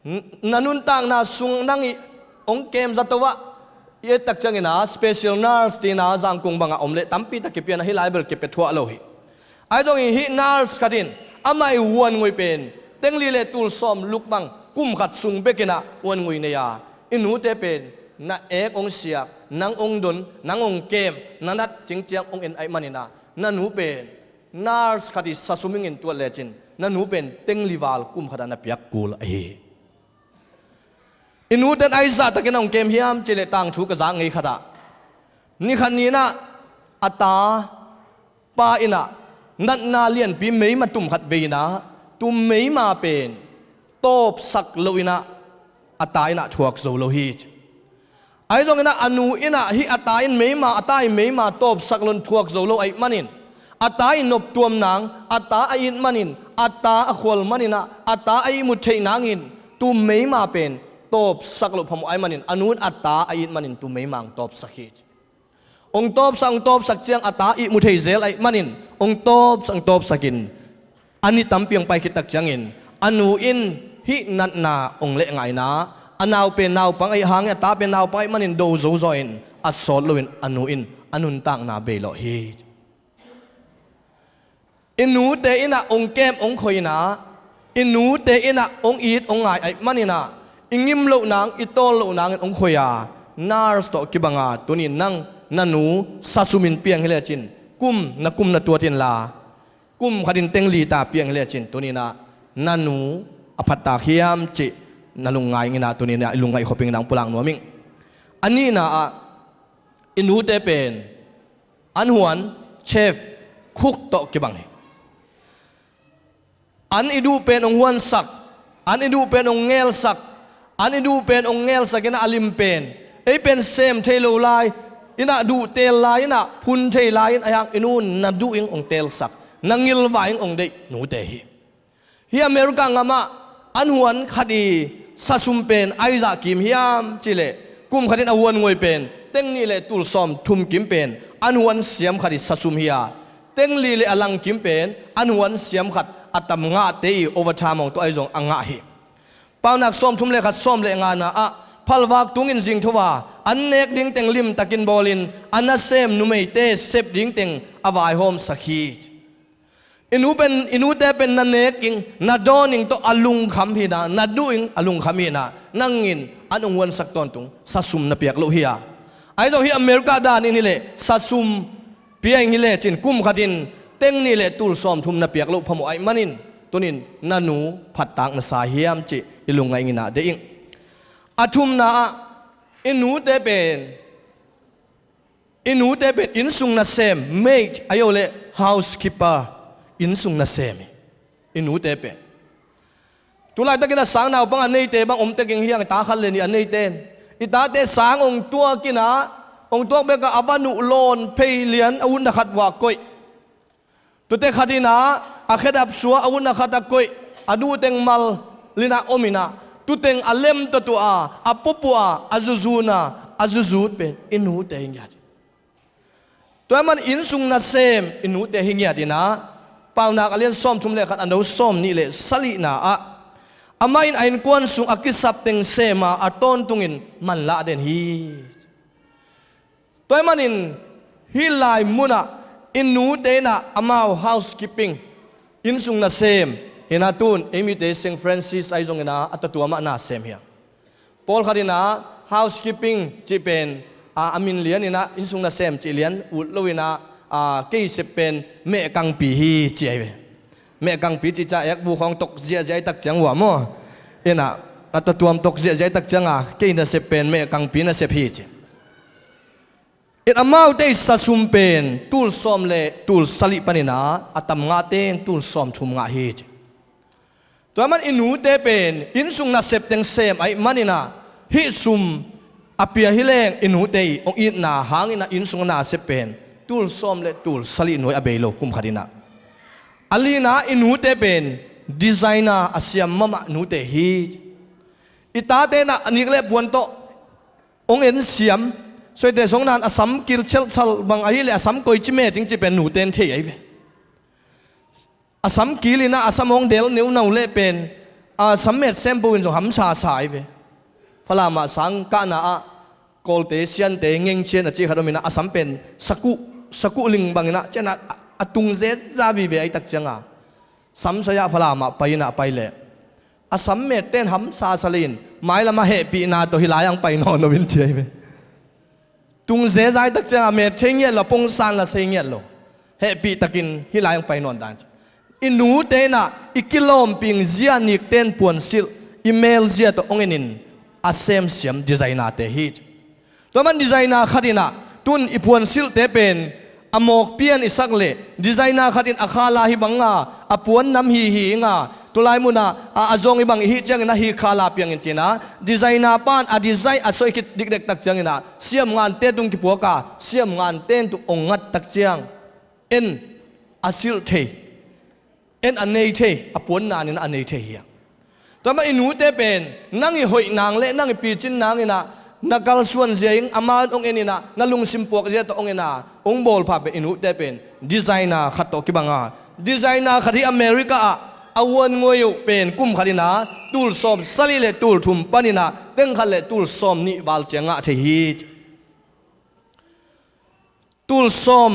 N-, na nuntakna sung nang i hong kem zato ah, i et tak ciangin ah special nurse tina Zangkong bangah om leh tampi tak kipian a, hih lai bel kipia thuah lo hi. Ahi zongin hih nurse khat in amah i huan ngui pen teng li le tul sawm luk bang kum khat sung bekin ah huan ngui nei a, i nute pen na ek hong siak, nang hong dun, nang hong kem, na nat cingciang hong en ahih manin ah, na nu pen nurse khat i sasum ingin tuat lecin na nu pen teng li val kum khat ah na piak kul ahi hi. I nute in a i zahtakin a hong kem hiam cih leh, tangthu ka zak ngei khat ah, ni khat ni-in ah a ta pa in ah natna lianpi meima tum khat vei in ah, tua meima pen tawpsak loin ah a ta in ah thuak zo lo hi ci. Ahi zongin ah a nu in ah hih a ta in meima, a ta in meima tawpsak loin thuak zo lo ahih manin, a ta i noptuam nang, a ta a it manin, a ta a khual manin ah, a ta a ihmut theih nangin tua meima pen tawpsak loh phamawh ahih manin, a nu in a ta a it manin tua meima hong tawpsak hi ci. Hong tawpsak, hong tawpsak ciang a ta ihmu thei zel ahih manin, hong tawpsak, hong tawpsakin a ni tampi hong pai khit tak ciangin, a nu in hih natna hong leh ngaihna, a nau pen naupang ahih hangin, a ta pen naupang ahih manin do zo zaw in, a sawt loin a nu in a nuntakna beilawh hi. I nute in ah hong kem hong khoi in ah, i nute in ah hong it hong ngai ahih manin ah, i ngim loh nang, i tawl loh nangin hong khoi a, nurse tawh kibang a, tuni-in nang na nu sasum in piang hi lecin, kum, na kum na tuat inla, kum khatin teng li ta piang hi lecin, tuni-in ah na nu a phattak hiam cih na lungngai ing in ah, tuni-in ah i lungngaih khop ing in ah hong pulak nuam ing. A nihna ah, i nute pen an huan, chef, cook tawh kibang hi. An i duh pen hong huansak, an i duh pen hong ngelsak, an i duh pen hong ngelsak in ah a lim pen, ei pen sem thei lo lai in ah, duh teel lai in ah, phun thei lai in ah, ahi hang i nu in na duh ing hong teelsak, na ngilvah ing hong deih nute hi. Hih America ngamah an huan khat i sasum pen a i zah kim hiam cih leh, kum khatin a huan ngui pen teng nih le tul sawm thum kim pen an huan siam khat i sasum hi a, teng li le a lang kim pen an huan siam khat a tam ngahte i overtime hong tuah ahi zong a ngah hi. Paunak sawmthum le khat sawm le ngana ah, phalvak tungin zingtho a, an nek ding teng limtakin bawlin, a nasem numeite sep ding teng a vaihawmsak hi. I nu pen, i nute pen na nek ing, na dawn ing tawh a lungkham hi in ah, na duh ing a lungkham hi in ah, nang in an hong huansak tawntung sasum na piak loh hi a. Ahi zong hih America danin hi leh, sasum pia ing hi lecin, kum khatin teng nih le tul sawm thum na piak loh phamawh ahih manin, tuni-in na nu phattak na sa hiam cih i lungngaih ing in ah deih ing. A thumna ah, i nute pen, i nute pen innsung nasem, maid, ahi zong le housekeeper, innsung nasem hi, i nute pen. Tu laitakin a sang naupang a neite bang om tek ing hi hang, i ta khat le nih a neite in. I tate sang hong tuak in ah, hong tuak bek a, a van uh lawn phei lian, a utna khat uh ah koih. Tute khat in ah a khedap suah, a utna khat ah koih, a duh teng mal in ah om in ah, tu teng a lemtawt uh a, a pup uh a, a zuzun a, a zuzut pen i nute hi ngiat. Tua ahih manin innsung nasem i nute hi ngiat in ah, Paunak a lian sawmthum le khat, a neu sawmnih le sagihna ah, amah in a innkuan sung a kisap teng sem a, a tawntungin manlah den hi. Tua ahih manin hih lai munah i nute in ah amau housekeeping, innsung nasem hi in ah, tun ei mite Saint Francis ahi zongin ah a tatuam ah na sem hi a. Pawlkhat in ah housekeeping cih pen, a, a min lian in ah, innsung nasem cih lian ut lo in ah, a, kei sep pen mehkangpi hi ci ahi ve. Mehkangpi cih ciang ekbu khawng tok ziahziah ahih tak ciang uh ah maw. In ah, a tatuam tok ziahziah ahih tak ciang a, kei nasep pen mehkangpi nasep hi ci. In amaute i sasum pen tul sawm le tul sagih panin ah, a tam ngahte in tul sawmthum ngah hi ci. Tua ahih manin i nute pen innsung nasep teng sem ahih manin ah, hih sum a pia hi leng i nute i hong itna hangin ah innsung a nasep pen Tul sawm le tul sali nuai a bei lo kum khat in ah. A lina i nute pen designer a siam mahmah nute hi. I tate in ah a nik le puan tawh hong en siam. Sawite song nan a sam kil chelchal bang ahih leh a sam koici met ding cih pen nute in thei ahi ve. A sam kil in ah a sam hong del neunau leh pen a sam met sempo in zong hamsa sa ahi ve. Falam ah sang kahna ah Kawlte, Siante, Ngengcian a cih khat om in ah a sam pen sakuh, sakuh ling bang in ah cian ah a tung zeza vive ahi tak ciang a sam sai ah Falam ah pai in ah pai leh a sam mette in hamsa sa lei in mailam ah hehpihna tawh hih lai ah hong pai nawn lo in ci ahi ve. Tung zeza ahi tak ciang a met thei ngiat lo, pongsan la sei ngiat lo. Hehpih takin hih lai hong pai nawn dan ci. I nute in ah i kilawmping zia nikte in puansilh i mel zia tawh hong en in a semsiam designer-te hi ci. Tua man designer khat in ah tun i puansilhte pen a mawk pian i sak leh designer khat in a khala hi bang a, a puan nam hi hi ing a, tulai mun ah a, a zong hi bang i hih ciangin a hi khala piang in ci in ah, designer pan a design a soi khit dikdek tak ciangin ah siamngante tung kipuak a, siamngante in tung hong ngat tak ciang en a silh thei, en a nei thei, a puan nan in a nei thei hi a. Tua mah i nute pen nang i hoih nang le nang i picin nang in ah na kalsuan zia in amau in hong en in ah na lungsim puak zia tawh hong en a, hong bawl pha pen i nute pen designer khat tawh kibang a. Designer khat hi America ah a huan nguai uh pen kum khat in ah tul sawm sali le tul thum pan in ah teng khat le tul sawm nih val ciang ngah thei hi. Tul sawm,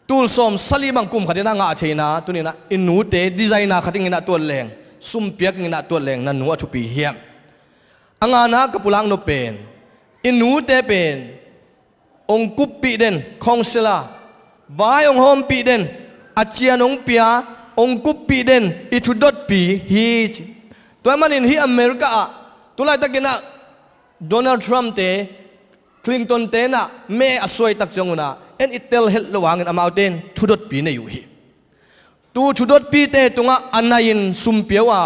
tul sawm sali bang kum khat in ah ngah thei in ah, tuni in ah i nute designer khat in ah tuat leng, sumpiak in ah tuat leng, na nu a thupi hiam? A ngana ka pulak nop pen i nute pen hong kuppih den, counselor, vai hong hawmpih den, a cian hong pia, hong kuppih den i thudotpi hi ci. Tua manin hih America ah tulaitak in ah Donald Trump-te, Clinton-te in ah me a suaitak ciang un ah en i tel het lo hangin amaute in thudotpi nei uh hi. Tu thudotpite tungah a nai in sum pia uh a,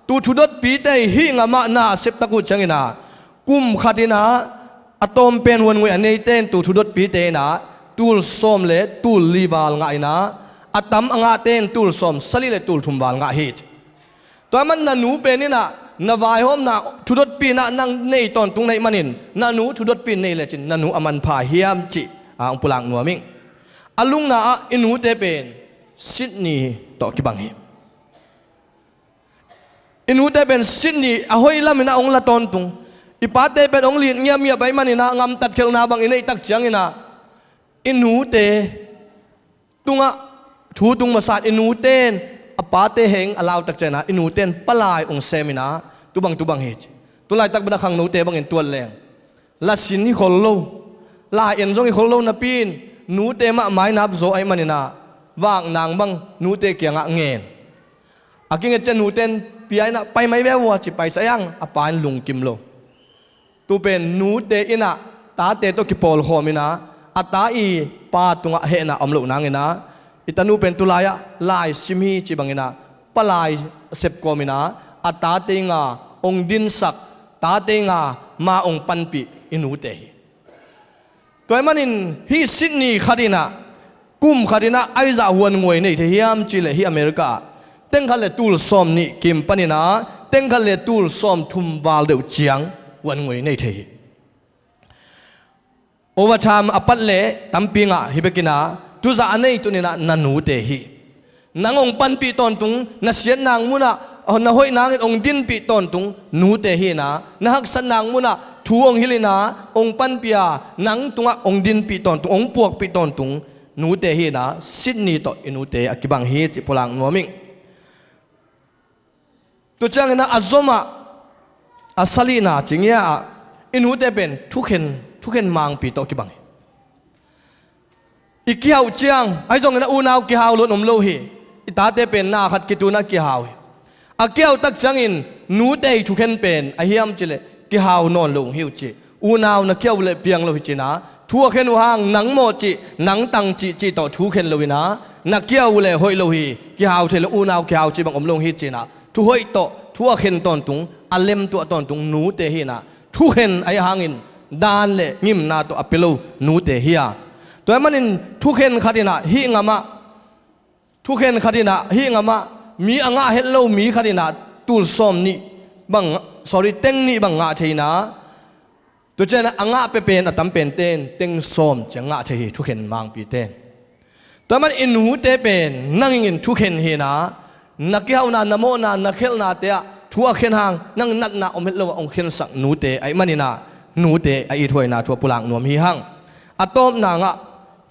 tu thudotpite hih ngam ah na a septak uh ciangin ah kum khat in ah a tawmpen huan nguai a neite in tu thudotpite in ah tul sawm le tul li val ngah in ah, a tam a ngahte in tul sawm sali le tul thum val ngah hi ci. Tua man na nu pen in ah na vaihawmna thudotpi in ah nang nei tawntung na hih manin na nu thudotpi in nei lecin na nu a manpha hiam cih a hong pulak nuam ing. A lungna ah i nute pen Sydney tawh kibang hi. I nute pen Sydney a hoih lam in ah hong la tawntung. I pate pen hong lit ngiamngiam ahih manin ah ngamtat khelhna bang i neih tak ciangin ah i nute tungah thu tung masa in i nute in a pate heng a lautak ciangin ah i nute in palai hong sem in ah tubang tubang hi ci. Tulaitak bang a khangnote bangin tuat leng lasin hi khol lo, lai en zong hi khol lo napi in nute mah mainap zaw ahih manin ah vak nang bang nute kiangah ngen. A kinget ciang nute in pia in ah pai mai ve vua ci paisa hiang a pa in lungkim lo. Tu pen nute in ah tate tawh kipawlkhawm in ah a ta i pa tungah hehna om loh nangin ah i tanu pen tulai ah lai sim hi ci bangin ah palai a sep kawm in ah a tate nga hong dinsak, tate nga ma hong panpih i nute hi. Tua ahih manin hih Sydney khat in ah kum khat in ah aizah huan nguai nei thei hiam cih leh hih America ah teng khat le tul sawm nih kim panin ah teng khat le tul sawm thum val deuh ciang huan nguai nei thei hi. Overtime a pat leh tampi ngah hi bekin ah tuzah a nei tuni in ah na nute hi. Nang hong panpih tawntung, na siat nang munah na hoih nangin hong dinpih tawntung nute hi in ah, na haksat nang munah thu hong hilh in ah hong panpih a nang tungah hong dinpih tawntung, hong puakpih tawntung nute hi in ah, Sydney tawh i nute a kibang hi cih pulak nuam ing. Tu ciangin ah a zom ah a salihna ci ngia ah i nute pen thukhen, thukhen mangpi tawh kibang hi. I kihauh ciang ahi zongin a unau kihau lo in om lo hi. I tate pen na khat kitun ah kihau hi. A kihauh tak ciangin nute i thukhen pen ahi hiam cih leh kihau nawn lo hi uh ci. Unau na kihauh leh piang lo hi ci in ah, thu a khen uh hang nang mawh cih, nang tang cih cih tawh thu khen lo in ah, na kihauh leh hoih lo hi, kihau thei lo, unau kihau cih bang om lo hi ci in ah, thu hoih tawh thu a khen tawntung, a lem tuah tawntung nute hi in ah, thukhen ahi hangin dan le ngimna tawh a pia lo nute hi a. Tua ahih manin thukhen khat in ah hih ngamah, thukhen khat in ah hih ngamah mi a ngah het lo mi khat in ah tul sawm nih bang, sorry, teng nih bang ngah thei in ah, tua ciang a ngah pia pen a tam pen ten teng sawm ciang ngah thei hi, thukhen mangpi ten. Tua ahih manin i nute pen nang ing in thukhen hi in ah, na kihauhna, na mawhna, na khelhnate ah thu a khen hang, nang natna om het lo ah hong khensak nute ahih manin ah, nute a ithuaina thu a pulak nuam hi hang. A tawpna ah,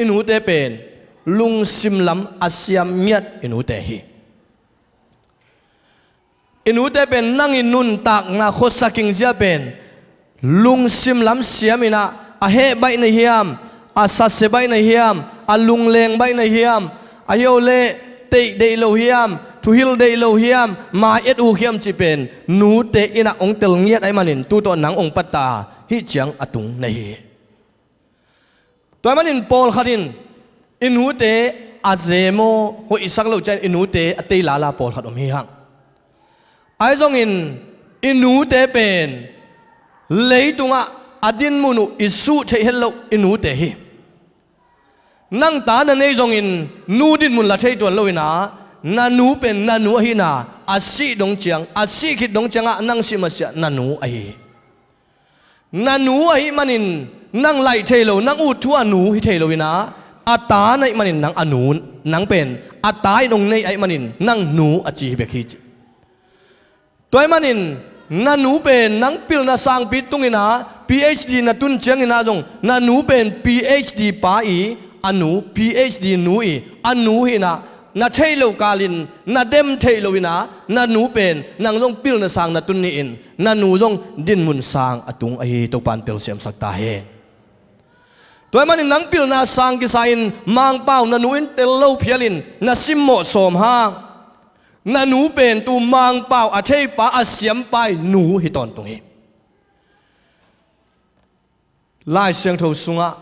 i nute pen lungsim lam a siam ngiat i nute hi. I nute pen nang i nuntakna khuasak ing zia pen lungsim lam siam in ah, a heh baih na hiam, a sasia baih na hiam, a lungleng baih na hiam, a hio le teih deih lo hiam, thuhilh deih lo hiam, mai et uk hiam cih pen nute in ah hong tel ngiat ahih manin tu tawh nang hong patta hih ciang a tung na hi. Tua ahih manin pawlkhat in i nute a zem aw, hoihsak lo ciang i nute a tei lala pawlkhat om hi hang. Ahi zongin i nute pen leitungah a dinmun uh i suh theih het loh i nute hi. Nang ta na nei zongin nu dinmun la thei tuan lo in ah, na nu pen na nu ahihna a sih dong ciang, a sih khit dong ciangah nang sih masiah na nu ahi hi. Na nu ahih manin nang laih thei lo, nang ut thu a nu hi thei lo in ah, a ta na hih manin nang a nu, nang pen a ta in hong nei ahih manin nang nu a ci hi bek hi ci. Tua ahih manin na nu pen nang pilna sangpi tung in ah, PhD na tun ciangin ah zong na nu pen PhD pa i a nu, PhD nu i a nu hi in ah, na theih loh kalin, na dem theih lo in ah, na nu pen nang zong pilna sang na tun ni in, na nu zong dinmun sang a tung ahi, Topa'n telsiamsak ta hen. Tua ahih manin nang pilna sang kisa in Mangpau na nu in tel lo phial in na simmawh sawm hang. Na nu pen tu Mangpau a theipa, a siampa i nu hi tawntung hi. Lai Siangtho sungah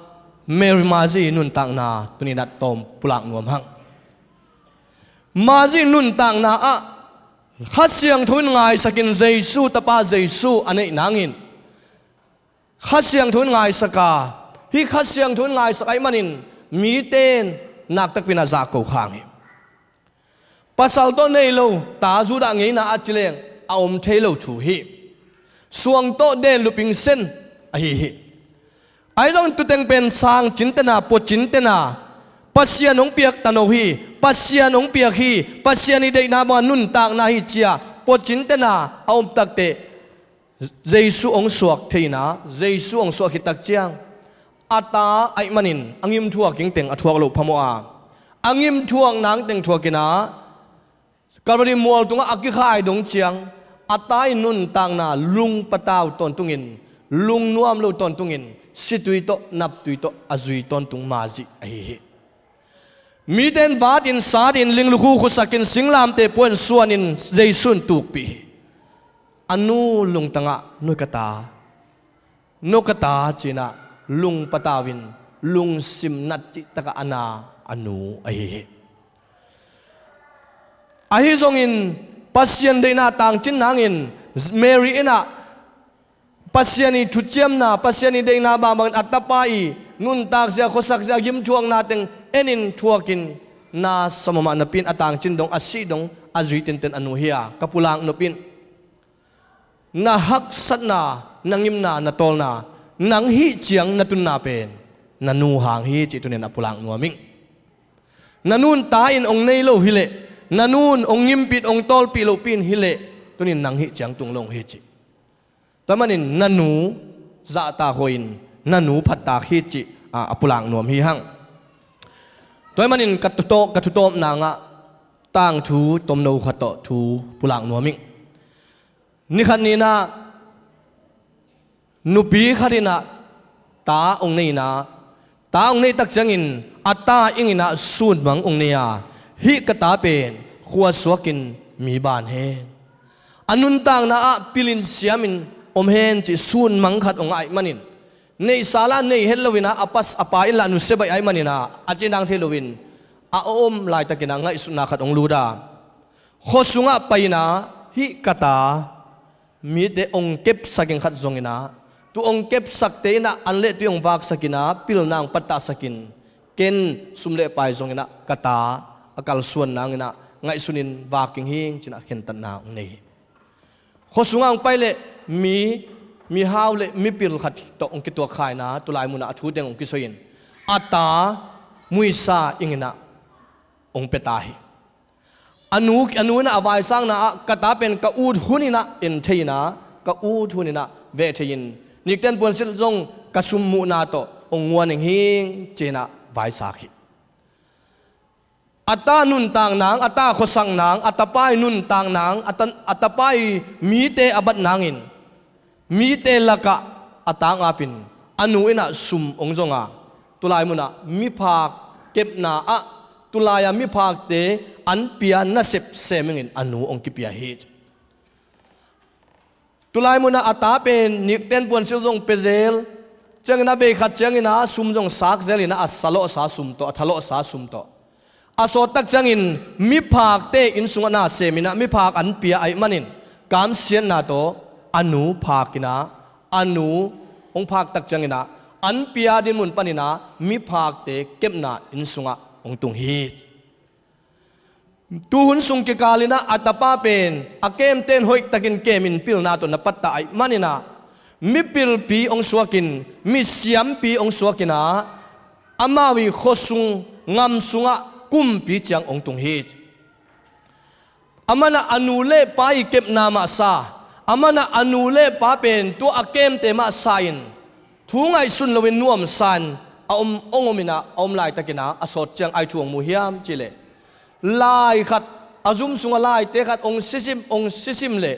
Mary Mazi nuntakna tuni-in ah tawm pulak nuam hang. Mazi nuntakna ah Kha Siangtho in ngaisakin Jesu tapa Jesu a neih nangin, Kha Siangtho in ngaisak a, hih Kha Siangtho in ngaisak ahih manin mite in naktakpi in ah zahko khang hi. Pasal tawh nei lo ta Judah ngeina ah ci leng a om thei lo thu hi. Suang tawh den luping sen ahi hi. Ahi zongin tuteng pen sang cintena, pua cintena, Pasian hong piak tano hi, Pasian hong piak hi, Pasian i deihna bangin nuntakna hi ci-a pua cintena a om takteh, Jesu hong suak thei in ah, Jesu hong suak khit tak ciang a ta ahih manin a ngim thuak ing teng a thuak loh phamawh a, a ngim thuak nang teng thuak in ah, Calvary mual tungah a kikhai dong ciang a ta i nuntakna lung patau tawntungin, lung nuam lo tawntungin, situi tawh, naptui tawh a zui tawntung Mazi ahi hi. Mite in vatin, satin, linglukhu khusakin, singlamteh pua in suanin Jesu in tukpih hi. A nu lungtangah, "Nu ka ta, nu ka ta," ci-in ah lung patau in, lungsim nat cihtakah a na a nu ahi hi. Ahi zongin Pasian deihna tangcin nangin Mary in ah Pasian i thuciamna, Pasian i deihna bangbangin a tapa i nuntakzia, khuasakzia, gimthuakna teng enin thuakin, na sa mahmah napi in a tangcin dong, a sih dong a zui tenten a nu hi a, ka pulak nop in na haksatna, na ngimna, na tawlna, nang hih ciang na tunna pen na nu hang hi cih tuni-in a pulak nuam ing. Na nu in ta in hong nei lo hileh, na nu in hong ngimpih, hong tawlpih lohpi in hileh, tuni-in nang hih ciang tung lo hi cih. Tua manin na nu zahtak huai in, na nu phattak hi cih a, a pulak nuam hi hang. Tua manin ka thu tawp, ka thu tawpna ngah tangthu tomno khat tawh thu pulak nuam ing. Nikhat ni-in ah nupi khat in ah ta hong nei in ah, ta hong neih tak ciangin a ta ing in ah sunmang hong nei a, "Hih ka ta pen khua suakin mi ban hen, a nuntakna ah pilin siamin om hen," cih sunmang khat hong ngah ahih manin, neihsa lah nei het lo-in ah, a pas, a pa in lah nusia baih ahih manin ah, a cih nang thei loin a om laitakin ah ngaihsutna khat hong lut a, khua sungah pai-in ah, "Hih ka ta, mite hong kepsak ing khat zongin ah, tu hong kepsakte in ah an le tui hong vaksak in ah, pilna hong pattahsak in, Ken sum le pai zongin ah ka ta a kalsuan nangin ah ngaihsunin vak ing hing ci-in ah khentatna hong nei hi. Khua sungah hong pai leh mi, mihau le mipil khat tawh hong kituak kha-in ah tulai munah a thu teng hong kisoi-in a ta muisa ingin ah hong pia ta hi. A nu, a nu in ah a vaisakna ah ka ta pen ka ut hunin ah en thei-in ah, ka ut hunin ah veh thei-in, nikten puansilh zong ka sum muhna tawh hong nguan ing hing ci-in ah vaisak hi. A ta nuntak nang, a ta khuasak nang, a tapa i nuntak nang, a ta, a tapa i mite a bat nangin mite lakah a ta ngapin a nu in ah sum hong zong a, tulai munah miphak kepna ah tulai-a miphakte an pia nasep semingin a nu hong kipia hi. Tulai munah a ta pen nikten puansilh zong pia zel, ciangin ah veikhat ciangin ah sum zong sak zelin ah a salawhsa sum tawh, a thalawhsa sum tawh a sawt tak ciangin miphakte inn sungah na semin ah miphak an pia ahih manin kamsiatna tawh a nu phakin ah, a nu hong phak tak ciangin ah an pia dinmun panin ah miphakte kepna inn sungah hong tung hi. Tuhun sung kikalin ah a tapa pen a kemten hoihtakin kemin pilna tawh na pattah ahih manin ah mipilpi hong suakin, misiampi hong suakin ah amau i khuasung, ngam sungah kumpi ciang hong tung hi. Aman ah a nu le pa i kepna mah sa, aman ah a nu le pa pen tua a kemte mah sa-in thu ngaihsun loin nuamsa-in a om, hong omin ah a om laitakin ah a sawt ciang ai thu hong mu hiam cihleh, lai khat, a zum sungah laite khat hong sisim, hong sisim leh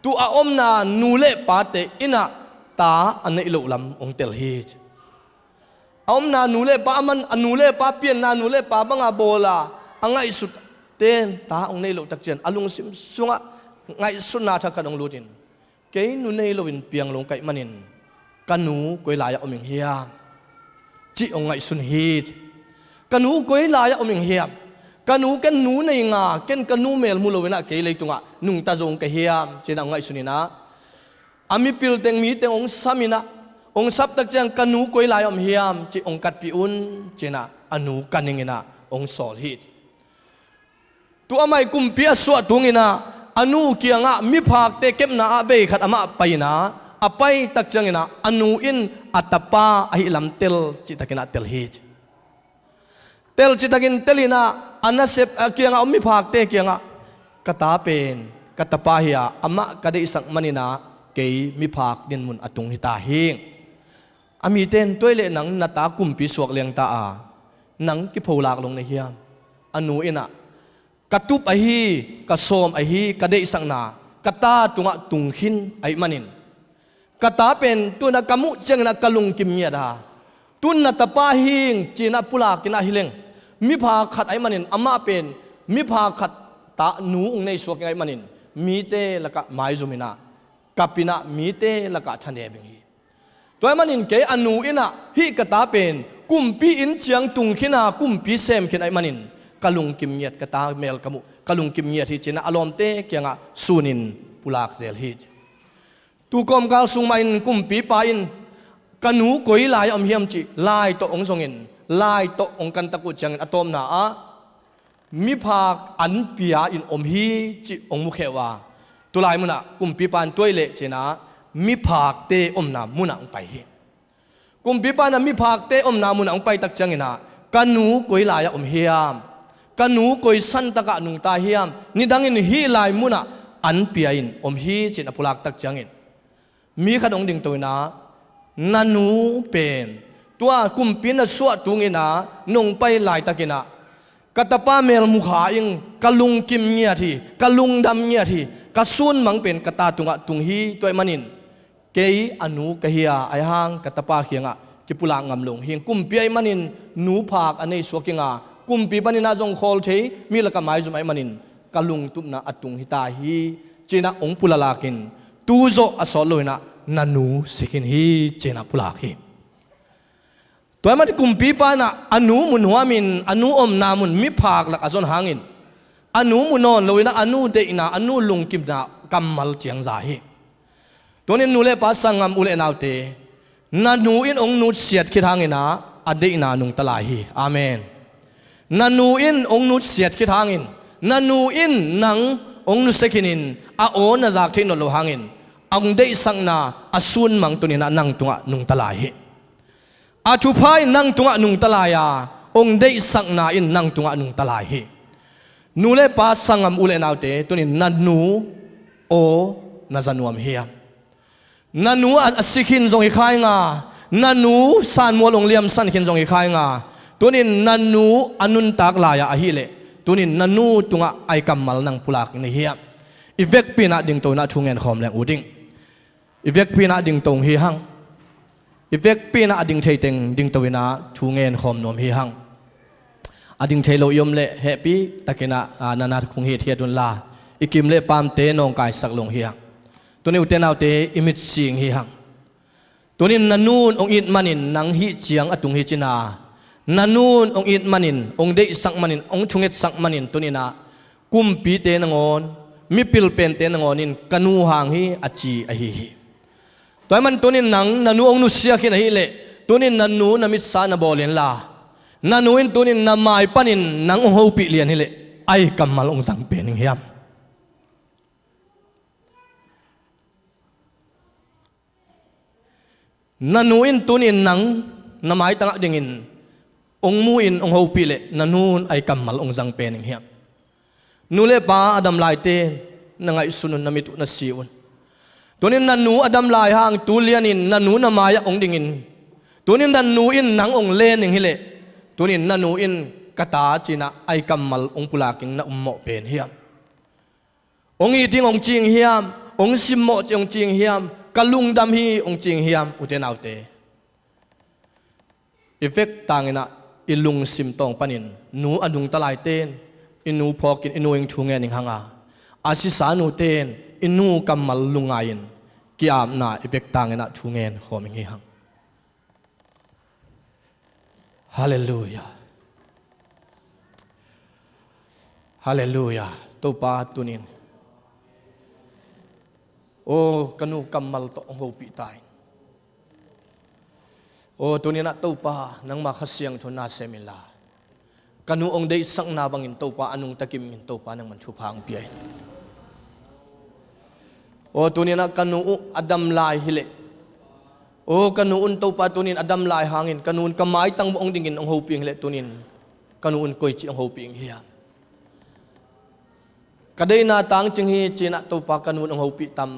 tua a omna nu le pate in ah ta a neih loh lam hong tel hi. A omna nu le pa, aman a nu le pa pianna, nu le pa banga bawla a ngaihsut ten ta hong neih loh tak ciang a lungsim sungah ngaihsutna thak khat hong lutin, kei nu nei loin piang lo ka hih manin ka nu koi lai-ah om ing hiam cih hong ngaihsun hi. Ka nu koi lai-ah om ing hiam? Ka nu ken nu nei nga, ken ka nu mel mu loin ah kei leitungah nungta zo ing ka hiam ci-in ah hong ngaihsunin ah a mipil teng mi teng hong samin ah, hong sap tak ciang ka nu koi lai-ah om hiam cih hong katpih un ci-in ah a nu ka ningin ah hong sawl hi. Tua amah i kumpi a suah tungin ah a nu kiangah miphakte kepna ah veikhat amah pai-in ah a pai tak ciangin ah a nu in a tapa ahih lam tel cihtakin ah tel hi. Tel cihtakin telin ah a nasep, a kiangah om miphakte kiangah, ka ta pen ka tapa hi a, amah ka deihsak manin ah kei miphak dinmun a tung hi ta hi. A mite in tua ahih leh nang na ta kumpi suak leng ta a, nang kipholak lo na hiam? A nu in ah ka tup ahi, ka sawm ahi, ka deihsakna ka ta tungah tung khin ahih manin, ka ta pen tu-in ah ka muh ciangin ah ka lungkim ngiat a, tu-in na tapa hi ing ci-in ah pulakin ah hi leng, miphak khat ahih manin, amah pen miphak khat ta nu hong nei suak ing ahih manin, mite lakah maizumin ah, kapin ah, mite lakah thanem ing hi. Tua ahih manin kei a nu in ah hih ka ta pen kumpi inn ciang tung khin a, kumpi sem khin ahih manin ka lungkim ngiat, ka ta mel ka muh ka lungkim ngiat hi ci-in ah a lawmte kiangah sunin pulak zel hi. Tu kawmkal sung mah in kumpipa in ka nu koi lai-ah om hiam cih lai tawh hong zongin, lai tawh hong kantak uh ciangin a tawpna ah miphak an pia-in om hi cih hong mukhia uh a, tulai munah kumpipa in tua ahih leh ci-in ah miphakte omna munah hong pai hi. Kumpipa in ah miphakte omna munah hong pai tak ciangin ah, ka nu koi lai-ah om hiam? Ka nu koi santakah nungta hiam? Nidangin hih lai munah an pia-in om hi ci-in a pulak tak ciangin mi khat hong dingto-in ah, na nu pen tua kumpi na suah tungin ah nong pai laitakin ah ka tapa mel mu kha ing, ka lungkim ngiat hi, ka lungdam ngiat hi, ka sunmang pen ka ta tungah tung hi. Tua ahih manin kei a nu ka hi a, ahih hang ka tapa kiangah kipulak ngam lo hing. Kumpi ahih manin nu phak a nei suak ing a, kumpi panin ah zong khawl thei, mi lakah maizum ahih manin ka lungtupna a tung hi ta hi ci-in ah hong pulak lakin, tu zawh a sawt lo-in ah na nu si khin hi ci-in ah pulak hi. Tua ahih manin kumpipa in ah a nu mu nuamin, a nu omna mun miphak lak a zon hangin, a nu mu nawn lo-in ah a nu deihna, a nu lungkimna kammal ciang za hi. Tunin nu le pa, sanggam, u le naute, na nu in hong nutsiat khit hangin ah a deihna nungta lai hi. Amen. Na nu in hong nusiat khit hangin, na nu in nang hong nusia khinin a aw na zak theih nawn loh hangin, a hong deihsakna a sunmang tuni-in ah nang tungah nungta lai hi. A thupha in nang tungah nungta lai a, hong deihsakna in nang tungah nungta lai hi. Nu le pa, sanggam, u le naute, tuni-in na nu aw na za nuam hiam? Na nu a, a si khin zong hi kha ing a, na nu sanmual hong liamsan khin zong hi kha ing a, tuni-in na nu a nuntak lai-ah ahih leh, tuni-in na nu tungah a kammal nang pulak na hi hiam? I vekpi-in ah dingto-in ah thu ngen khawm leng uh ding. I vekpi-in ah dingto hi hang. I vekpi-in ah a ding thei teng dingto-in ah thu ngen khawm nuam hi hang. A ding thei lo i om leh hehpih takin ah, a, na na khung hithiat un la, i kim le paamte nawngkaisak lo hi hang. Tuni, ute naute, i mit sing hi hang. Tuni-in na nu in hong it manin nang hih ciang a tung hi cin a, na nu in hong it manin, hong deihsak manin, hong thungetsak manin, tuni-in ah kumpite nangawn, mipil pente nangawn in ka nu hang hi a ci ahi hi. Tua ahih manin tuni-in nang na nu hong nusia khin ahih leh, tuni-in na nu na mitsa na bawl inla, na nu in tuni-in na mai panin nang hong hopih lian hi leh, a kammal hong zang pen ing hiam? Na nu in tuni-in nang na maitangah dingin hong mu-in hong hopih leh, na nu in a kammal hong zang pen ing hiam? Nu le pa a dam laite, na ngaihsun un, na mit uh na si un. Tuni-in na nu a dam lai hang, tu lianin na nu na mai-ah hong dingin, tuni-in na nu in nang hong len ing hi leh, tuni-in na nu in ka ta ci-in ah a kammal hong pulak ing na um mawh pen hiam? Hong it ing hong ci ing hiam? Hong simmawh ci hong ci ing hiam? Ka lungdam hi hong ci ing hiam? Ute naute, i vek tangin ah i lungsim tawng panin nu a nungta laite in i nu phawkin i nu in thu ngen ing hang a, a sisa nute in i nu kammal lungngai-in ki-apna i vek tangin ah thu ngen khawm ing hi hang. Halleluia. Halleluia. Topa, tuni-in, aw, ka nu kammal tawh hong hopih ta in. Aw, tuni-in ah Topa, nangma Kha Siangtho na sem inla, ka nu hong deihsakna bangin Topa a nungta kim in, Topa, nangman thupha hong pia in. Aw, tuni-in ah ka nu uh a dam lai hi leh, aw, ka nu un Topa, tuni-in a dam lai hangin ka nu un ka maitang uh hong dingin hong hopih ing hi leh, tuni-in ka nu un koici hong hopih ing hiam? Ka deihna tangcing hi ci-in ah Topa, ka nu un hong hopih tam?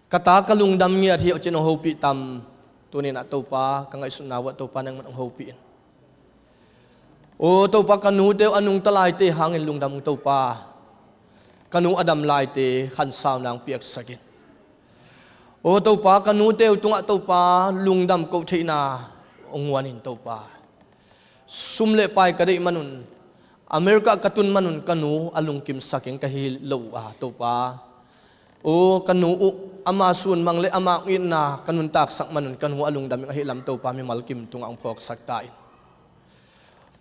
Ka ta ka lungdam ngiat hi aw ci-in hong hopih tam? Tuni-in ah Topa, ka ngaihsutna uh ah Topa, nangman hong hopih in. Aw Topa, ka nute uh a nungta laite hangin lungdam ung Topa. Ka nu a dam laite khansau nang piaksak in. Aw Topa, ka nute uh tungah Topa, lungdam koh theihna hong guan in Topa. Sum le pai ka deih manun, America ka tun manun ka nu a lungkimsak ing ka hi lo uh a Topa, aw ka nu uh ama sunmang le ama hong itna ka nuntaksak manun ka nu a lungdam ing ahih lam Topa, mimal kim tungah hong phawksak ta in.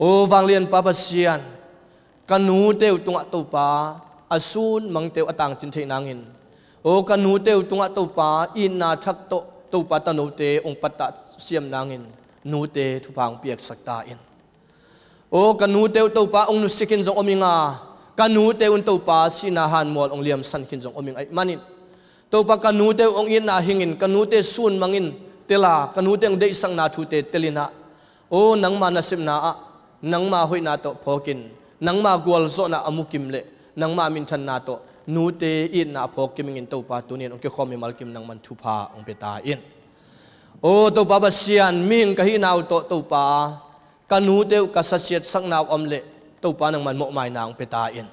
Aw vanglianpa Pasian, ka nute uh tungah Topa, a sunmangte uh a tangcin theih nangin, aw ka nute uh tungah Topa, itna thak tawh Topa, tanote hong pattah siam nangin nute thupha hong piaksak ta in. Aw ka nute uh Topa, hong nusia khin zong om ing a, ka nute un Topa, sihna hanmual hong liamsan khin zong om ing ahih manin, Topa, ka nute uh hong itna hingin, ka nute sunmangin tel a, ka nute hong deihsakna thute tel in ah, aw nangma nasepna ah, nangma hoihna tawh phawkin, nangma gualzawhna a mukim leh nangma minthanna tawh nute itna a phawk kim ingin Topa, tuni-in hong kikhawm mimal kim nangman thupha hong pia ta in. Aw Topa Pasian, mihing ka hihna uh tawh Topa, ka nute uh ka sasiatsakna uh om leh Topa, nangman mawhmaina hong pia ta in.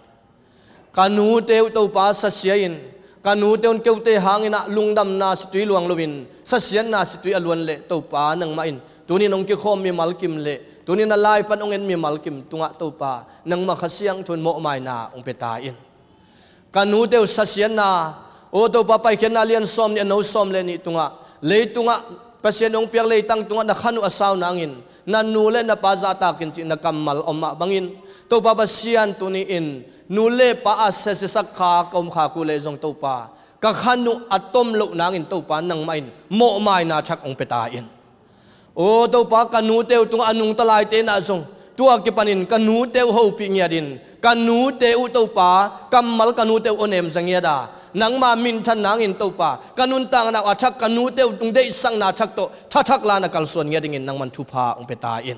Ka nute uh Topa, sasia in, ka nute un keute hangin ah lungdamna situi luang loin sasiatna situi a luan leh Topa, nangmah in tuni-in hong kikhawm mimal kim leh tuni-in a laipan hong en mimal kim tungah Topa, nangma Kha Siangtho in mawhmaina hong pia ta in. Ka nute uh sasiatna, aw Topa, Paikhiatna lian sawm nih, a no sawm le nih tungah, leitungah Pasian hong piak leitang tungah na khan uh a sau nangin, na nu le na pa zahtak in cih na kammal om mah bangin, Topa Pasian, tuni-in nu le pa a sasiasak kha ka om khak uh leh zong Topa, ka khan uh a tom loh nangin Topa, nangmah in mawhmaina thak hong pia ta in. Aw Topa, ka nute uh tungah a nungta laite inah zong tua kipanin ka nute uh hopih ngiatin, ka nute uh Topa, kammal ka nute uh awnem za ngiata, nangma minthan nangin Topa, ka nuntakna uh a thak ka nute uh tung deihsakna thak tawh thathak la na kalsuan ngiat dingin nangman thupha hong pia ta in.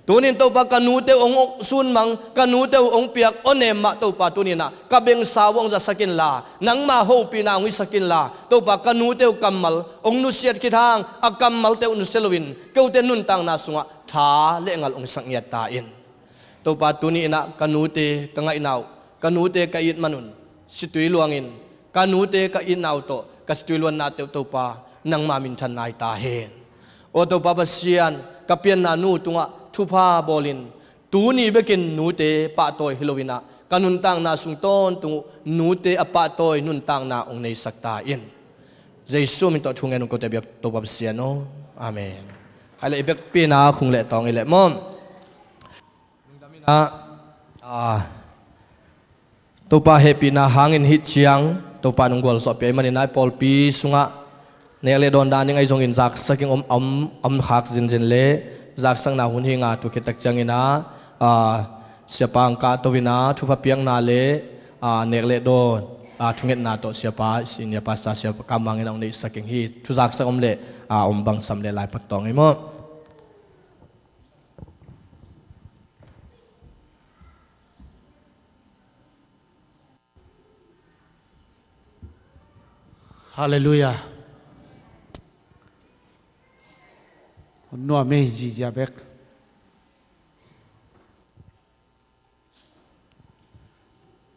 Tunin Topa, ka nute uh hong sunmang, ka nute uh hong piak awnem mah Topa, tuninah ka bengsa uh hong zasak inla, nangma hopihna hong hisak inla, Topa, ka nute uh kammal hong nusiat khit hang a kammalte uh nusia loin keute nuntakna sungah tha le ngal hong hisak ngiat ta in. Topa, tuni inah ka nute ka ngaihna uh, ka nute ka it manun situi luangin, ka nute ka itna uh tawh ka situi luannate uh Topa, nangma minthan nai ta hen. Aw Topa Pasian, ka pianna nu tungah thupha bawlin, tuni bekin nute pahtawi hi loinah ka nuntakna sung tawntung uh nute a pahtawi nuntakna hong neisak ta in. Jesu min tawh thu ngen hong kote biak Topa Pasian aw. Amen. Hai le i vekpina khung le tawng i le mawm. Lungdam inah, ah, Topa hehpihna hangin hih ciang Topa nong gualzawhpih ahih maninah i pawlpi sungah nek le dawn dan ding ahi zongin zaksak in om, om, om khak zinzin le zaksakna hun hi nga tu khittak cianginah, ah, siapa ang kah to inah thupha piakna le, ah, nek le dawn, ah, thungetna tawh siapa senior pastor siapa kamangin a hong neihsak ing hi. Thu zaksak om le, ah, om bangsam le laipak tawng i maw. Halleluiah. Nuam ei zizia bek.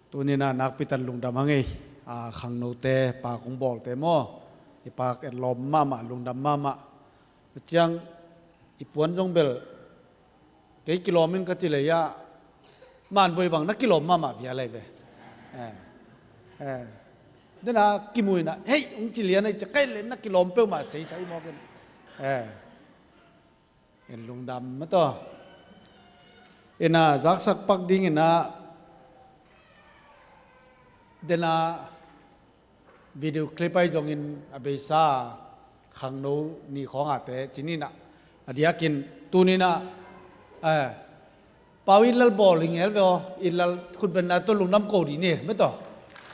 Tuninah nakpitan lungdam hang ei. A, khangnote pak hong bawlte maw, i pak etlawm mahmah, lungdam mahmah. Ciang i puan zong bel kei kilawm in ka ci lei ah, manboi bang na kilawm mahmah vial ahi ve. Eh, eh. Dena kimu inah hei hong ci lian ahi cia kai le na kilawm peuhmah seisai mawk in. Eh. En lungdam mataw. Inah zaksak pak dinginah dena video clip ahi zongin a beisa khangno ni khawngate cininah a diakin tuninah, eh, Pau Itlal bawl hi ngel ve aw. Itlal khutbenna tawh lungdam ko dih ni mataw.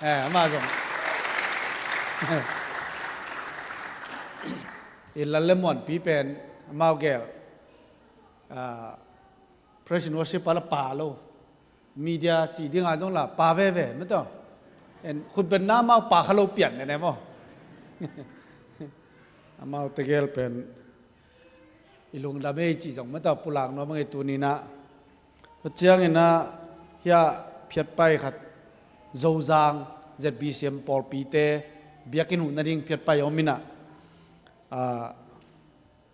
Eh, amah zong Itlal le Muanpi pen amau gel, ah, praise and worship a la pa lo. Media cih dinga zong la pa veve mataw. En khutbenna amau pa kha lo pian nene maw. Amau tegel pen i lungdam ei cih zong mataw pulak nuam a ngei tuninah. Tua cianginah hiah phiatpai khat Zozang Z B C M pawlpite biakinn huh nading phiatpai om inah, ah,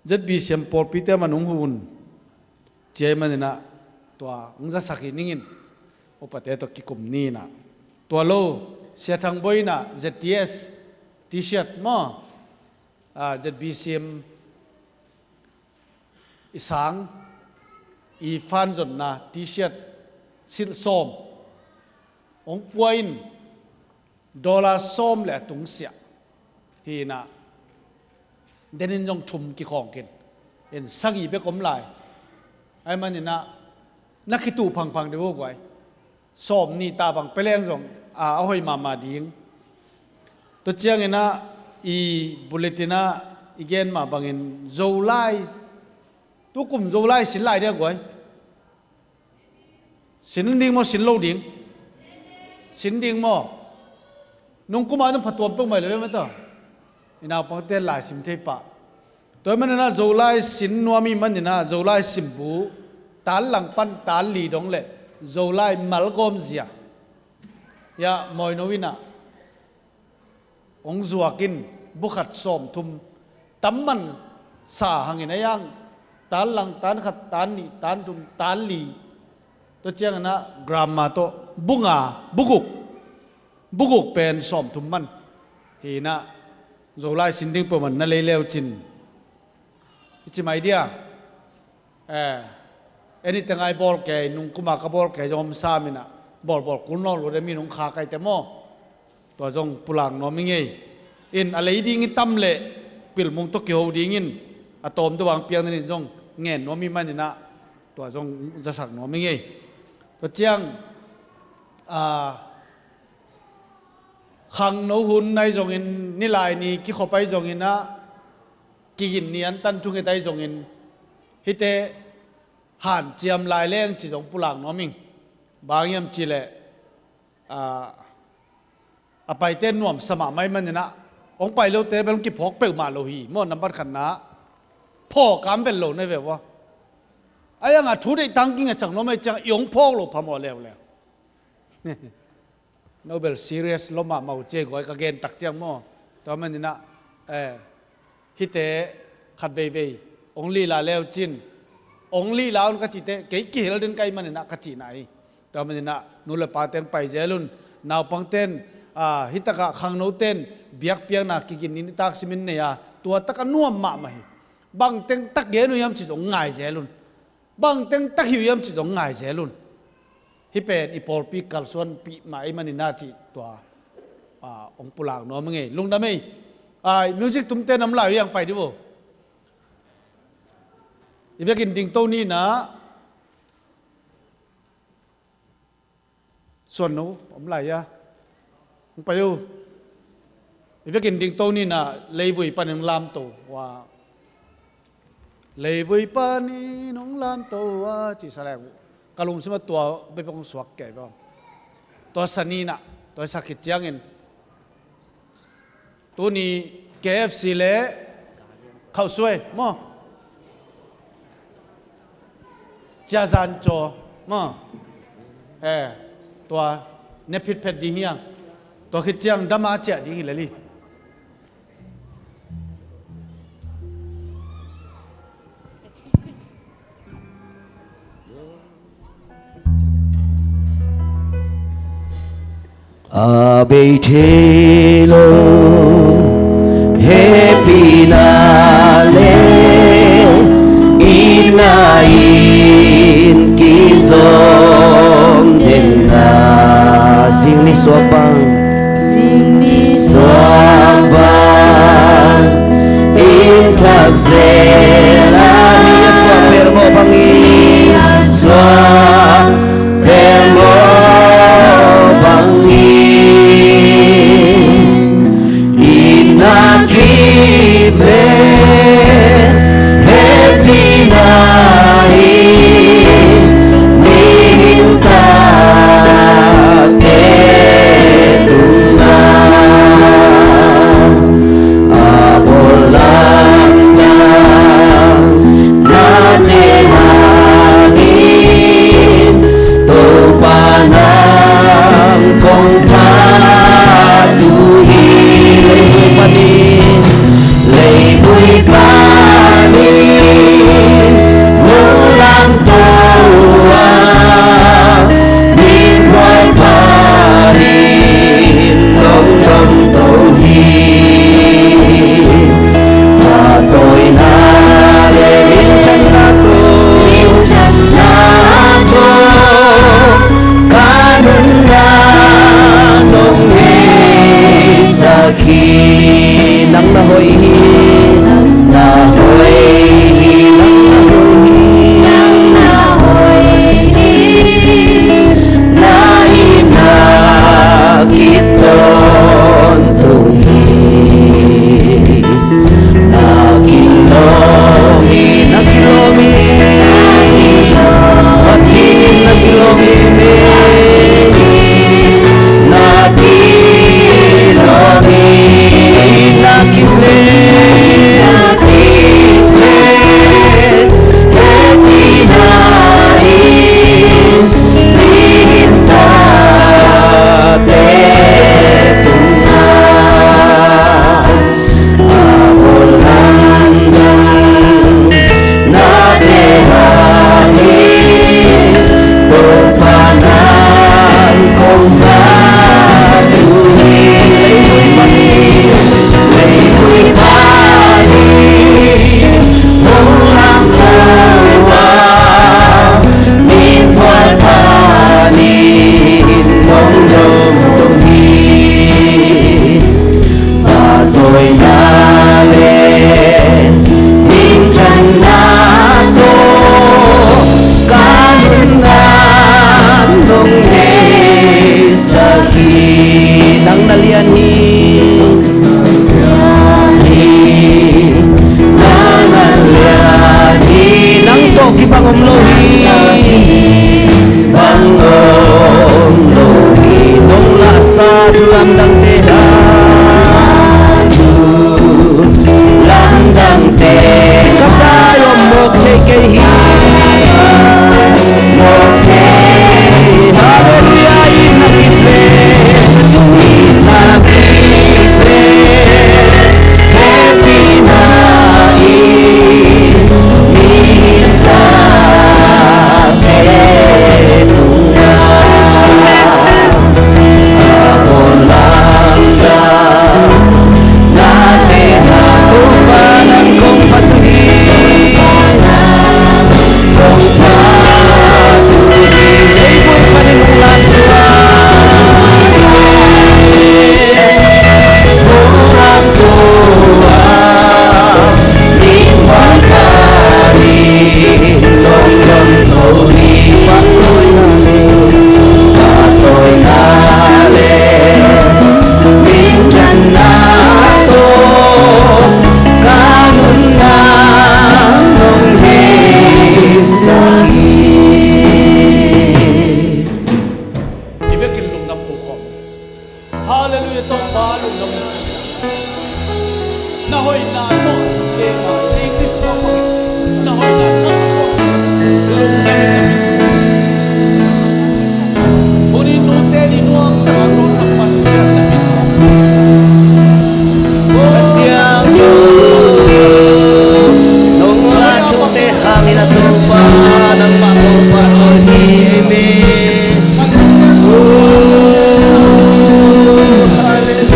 Z B C M pawlpite man hong hun ciai maninah tua hong zasak hi ningin upate tawh kikum ninah. Tua lo Sia Thang Boi inah Z T S T-shirt maw, ah, Z B C M i sang i fanzonna T-shirt silh sawm hong pua in dollar sawm le a tungsiah hi inah denin zong thum kikhawng kin in sagih bek om lai. Ahi maninah na khituh phangphang deuh uh guai. Sawm nih tah bang peleng zong a, a hoih mahmah ding. Tua cianginah i bulletin ah i gen mah bangin Zolai, tukum Zolai sin lai dia guai. Sin ding maw sin lo ding? Sin ding maw? Nungkuma zong phatuam peuhmah hi lo ve mataw. I naupangte laisim thei pah. Tua hi maninah Zolai sin nuam i maninah Zolai simbu tan lang pan tan li dong le Zolai malgawm zia hiah mawino inah hong zuak in bu khat sawmthum tam man sa hangin a yang tan lang tan khat tan nih tan thum tan li. Tua cianginah gram mah tawh bu nga bu guk, bu guk pen sawmthum man hi inah Zolai sin ding peuhmah na lei leu cin i ci mai dia. Eh, eni teng ai bawl kei nungkuma ka bawl kei zong om sam inah bawlbawl kul nawl uh de mi nung kha kaite maw. Tua zong pulak nuam i ngei in a lei ding i tam leh pilmung tawh kiho dingin a tawm deuh ang piang dingin zong ngen nuam ih maninah tua zong zasak nuam ih ngei. Tua ciang, a, khangno hun ahi zongin, nilai ni kikhop ahi zonginah, kigin ni antan thunget ahi zongin, hihte hanciam lai leng ci zong pulak nuam ing. Bang hiam cihleh, a, a paite nuamsa mahmah ih maninah, hong pai lote bel hong kiphawk peuhmah lo hi maw, nambat khatna. Phawk kam vel lo na ve ua. Ahi hangah thu deih tangking a cang nuam ahi ciang i hong phawk lo phamawh leuleu. Nobel serious lo mahmah uh ci e, guai ka gen tak ciang maw. Tua maninah, eh, hihte khat veivei hong lila leu cin, hong lila un ka cihte kei kihel den ka ih maninah ka cihna hi. Tua maninah nu le pate hong pai zel un, naupangten, a, hitakah khangnoten biakpiakna kigin ni nitak simin nei a, tua taka nuam mahmah hi. Bang teng tak gen uh hiam ci zong ngai zel un. Bang teng tak hi uh hiam ci zong ngai zel un. Hih pen i pawlpi kalsuanpih mah ih maninah cih tua, a, hong pulak nuam ih ngei. Lungdam ei. A, music tumte nam lai uh hiang pai di vo. I vekin dingto ninah. Suan no om lai a. Hong pai uh. I vekin dingto ninah leivui panin hong lamto ua. Leivui panin hong lamto ua ci sa leng uh, ka lungsimah tua bepek hong suak kei bang. Tua sa ninah, tua sa khit ciangin tuni K F C le khauhsuai maw, ciazan caw maw, eh, tua ne phitphet ding hiang. Tua khit ciang dama ciah ding hi lel hi. A bei thei lo hehpihna le itna in kizom denna, zing ni suak bang, zing ni suak bang in thak zel a, ni a suak per mawh bangin, suak per mawh bangin itna kip le hehpihna in mihing tate tungah a bawl lamdang nate ha Lamdangte ha, lamdangte ka tai om mawk thei kei hi. Mawk thei, Halleluiah, i na kip le, i na kip le, happy na i, i na te nung na. I vekin lungdam ko khawm. Halleluiah, Topa lungdam. Na hoihna tawh tute na zing ni suak bangin na hoihna thak suak. Lungdam in na min. Tuni nute ni nuam tak a nuamsa Pasian na min. Pasian nong la thute hangin a Topa nangmah Topa tawh hi. Amen. Oh, halleluiah.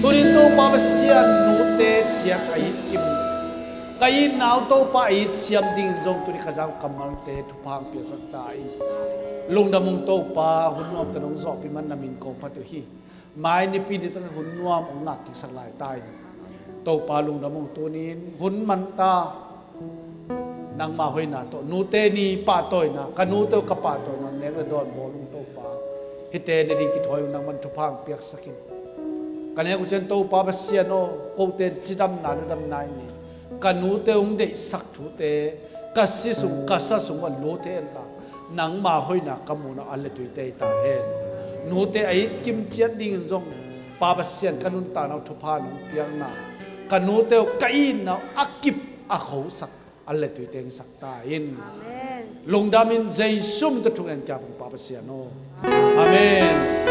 Tunin Topa Pasian nute ciat a it kim, ka itna uh Topa a it siam dingin zong tuni Kha Zau kammalte thupha hong piaksak ta in. Lungdam ung Topa, hun nuamte nong zawhpih man na min kong phat uh hi. Mai nipi ni tangin hun nuam hong ngak kiksak lai ta in. Topa lungdam ung, tunin hun man ta. Nangma hoihna tawh nute ni pahtawina, ka nute uh ka pahtawina nek le dawn bawl ung Topa. Hihte ne ding kithawi ung, nangman thupha hong piaksak in. Ka nek uh ciang Topa Pasian aw, kote in cidamna ludamna in ni. Ka nute hong deihsak thute ka si sung ka sa sung a lute en la, nangma hoihna ka muhna a letuite hi ta hen. Nute a it kim ciat dingin zong Pa Pasian ka nuntakna uh thupha nong piakna, ka nute uh ka itna uh a kip a khosak a letuite hong sak ta in. Amen. Lungdam in Jesu min tawh thungen kia pung Pa Pasian aw. Amen.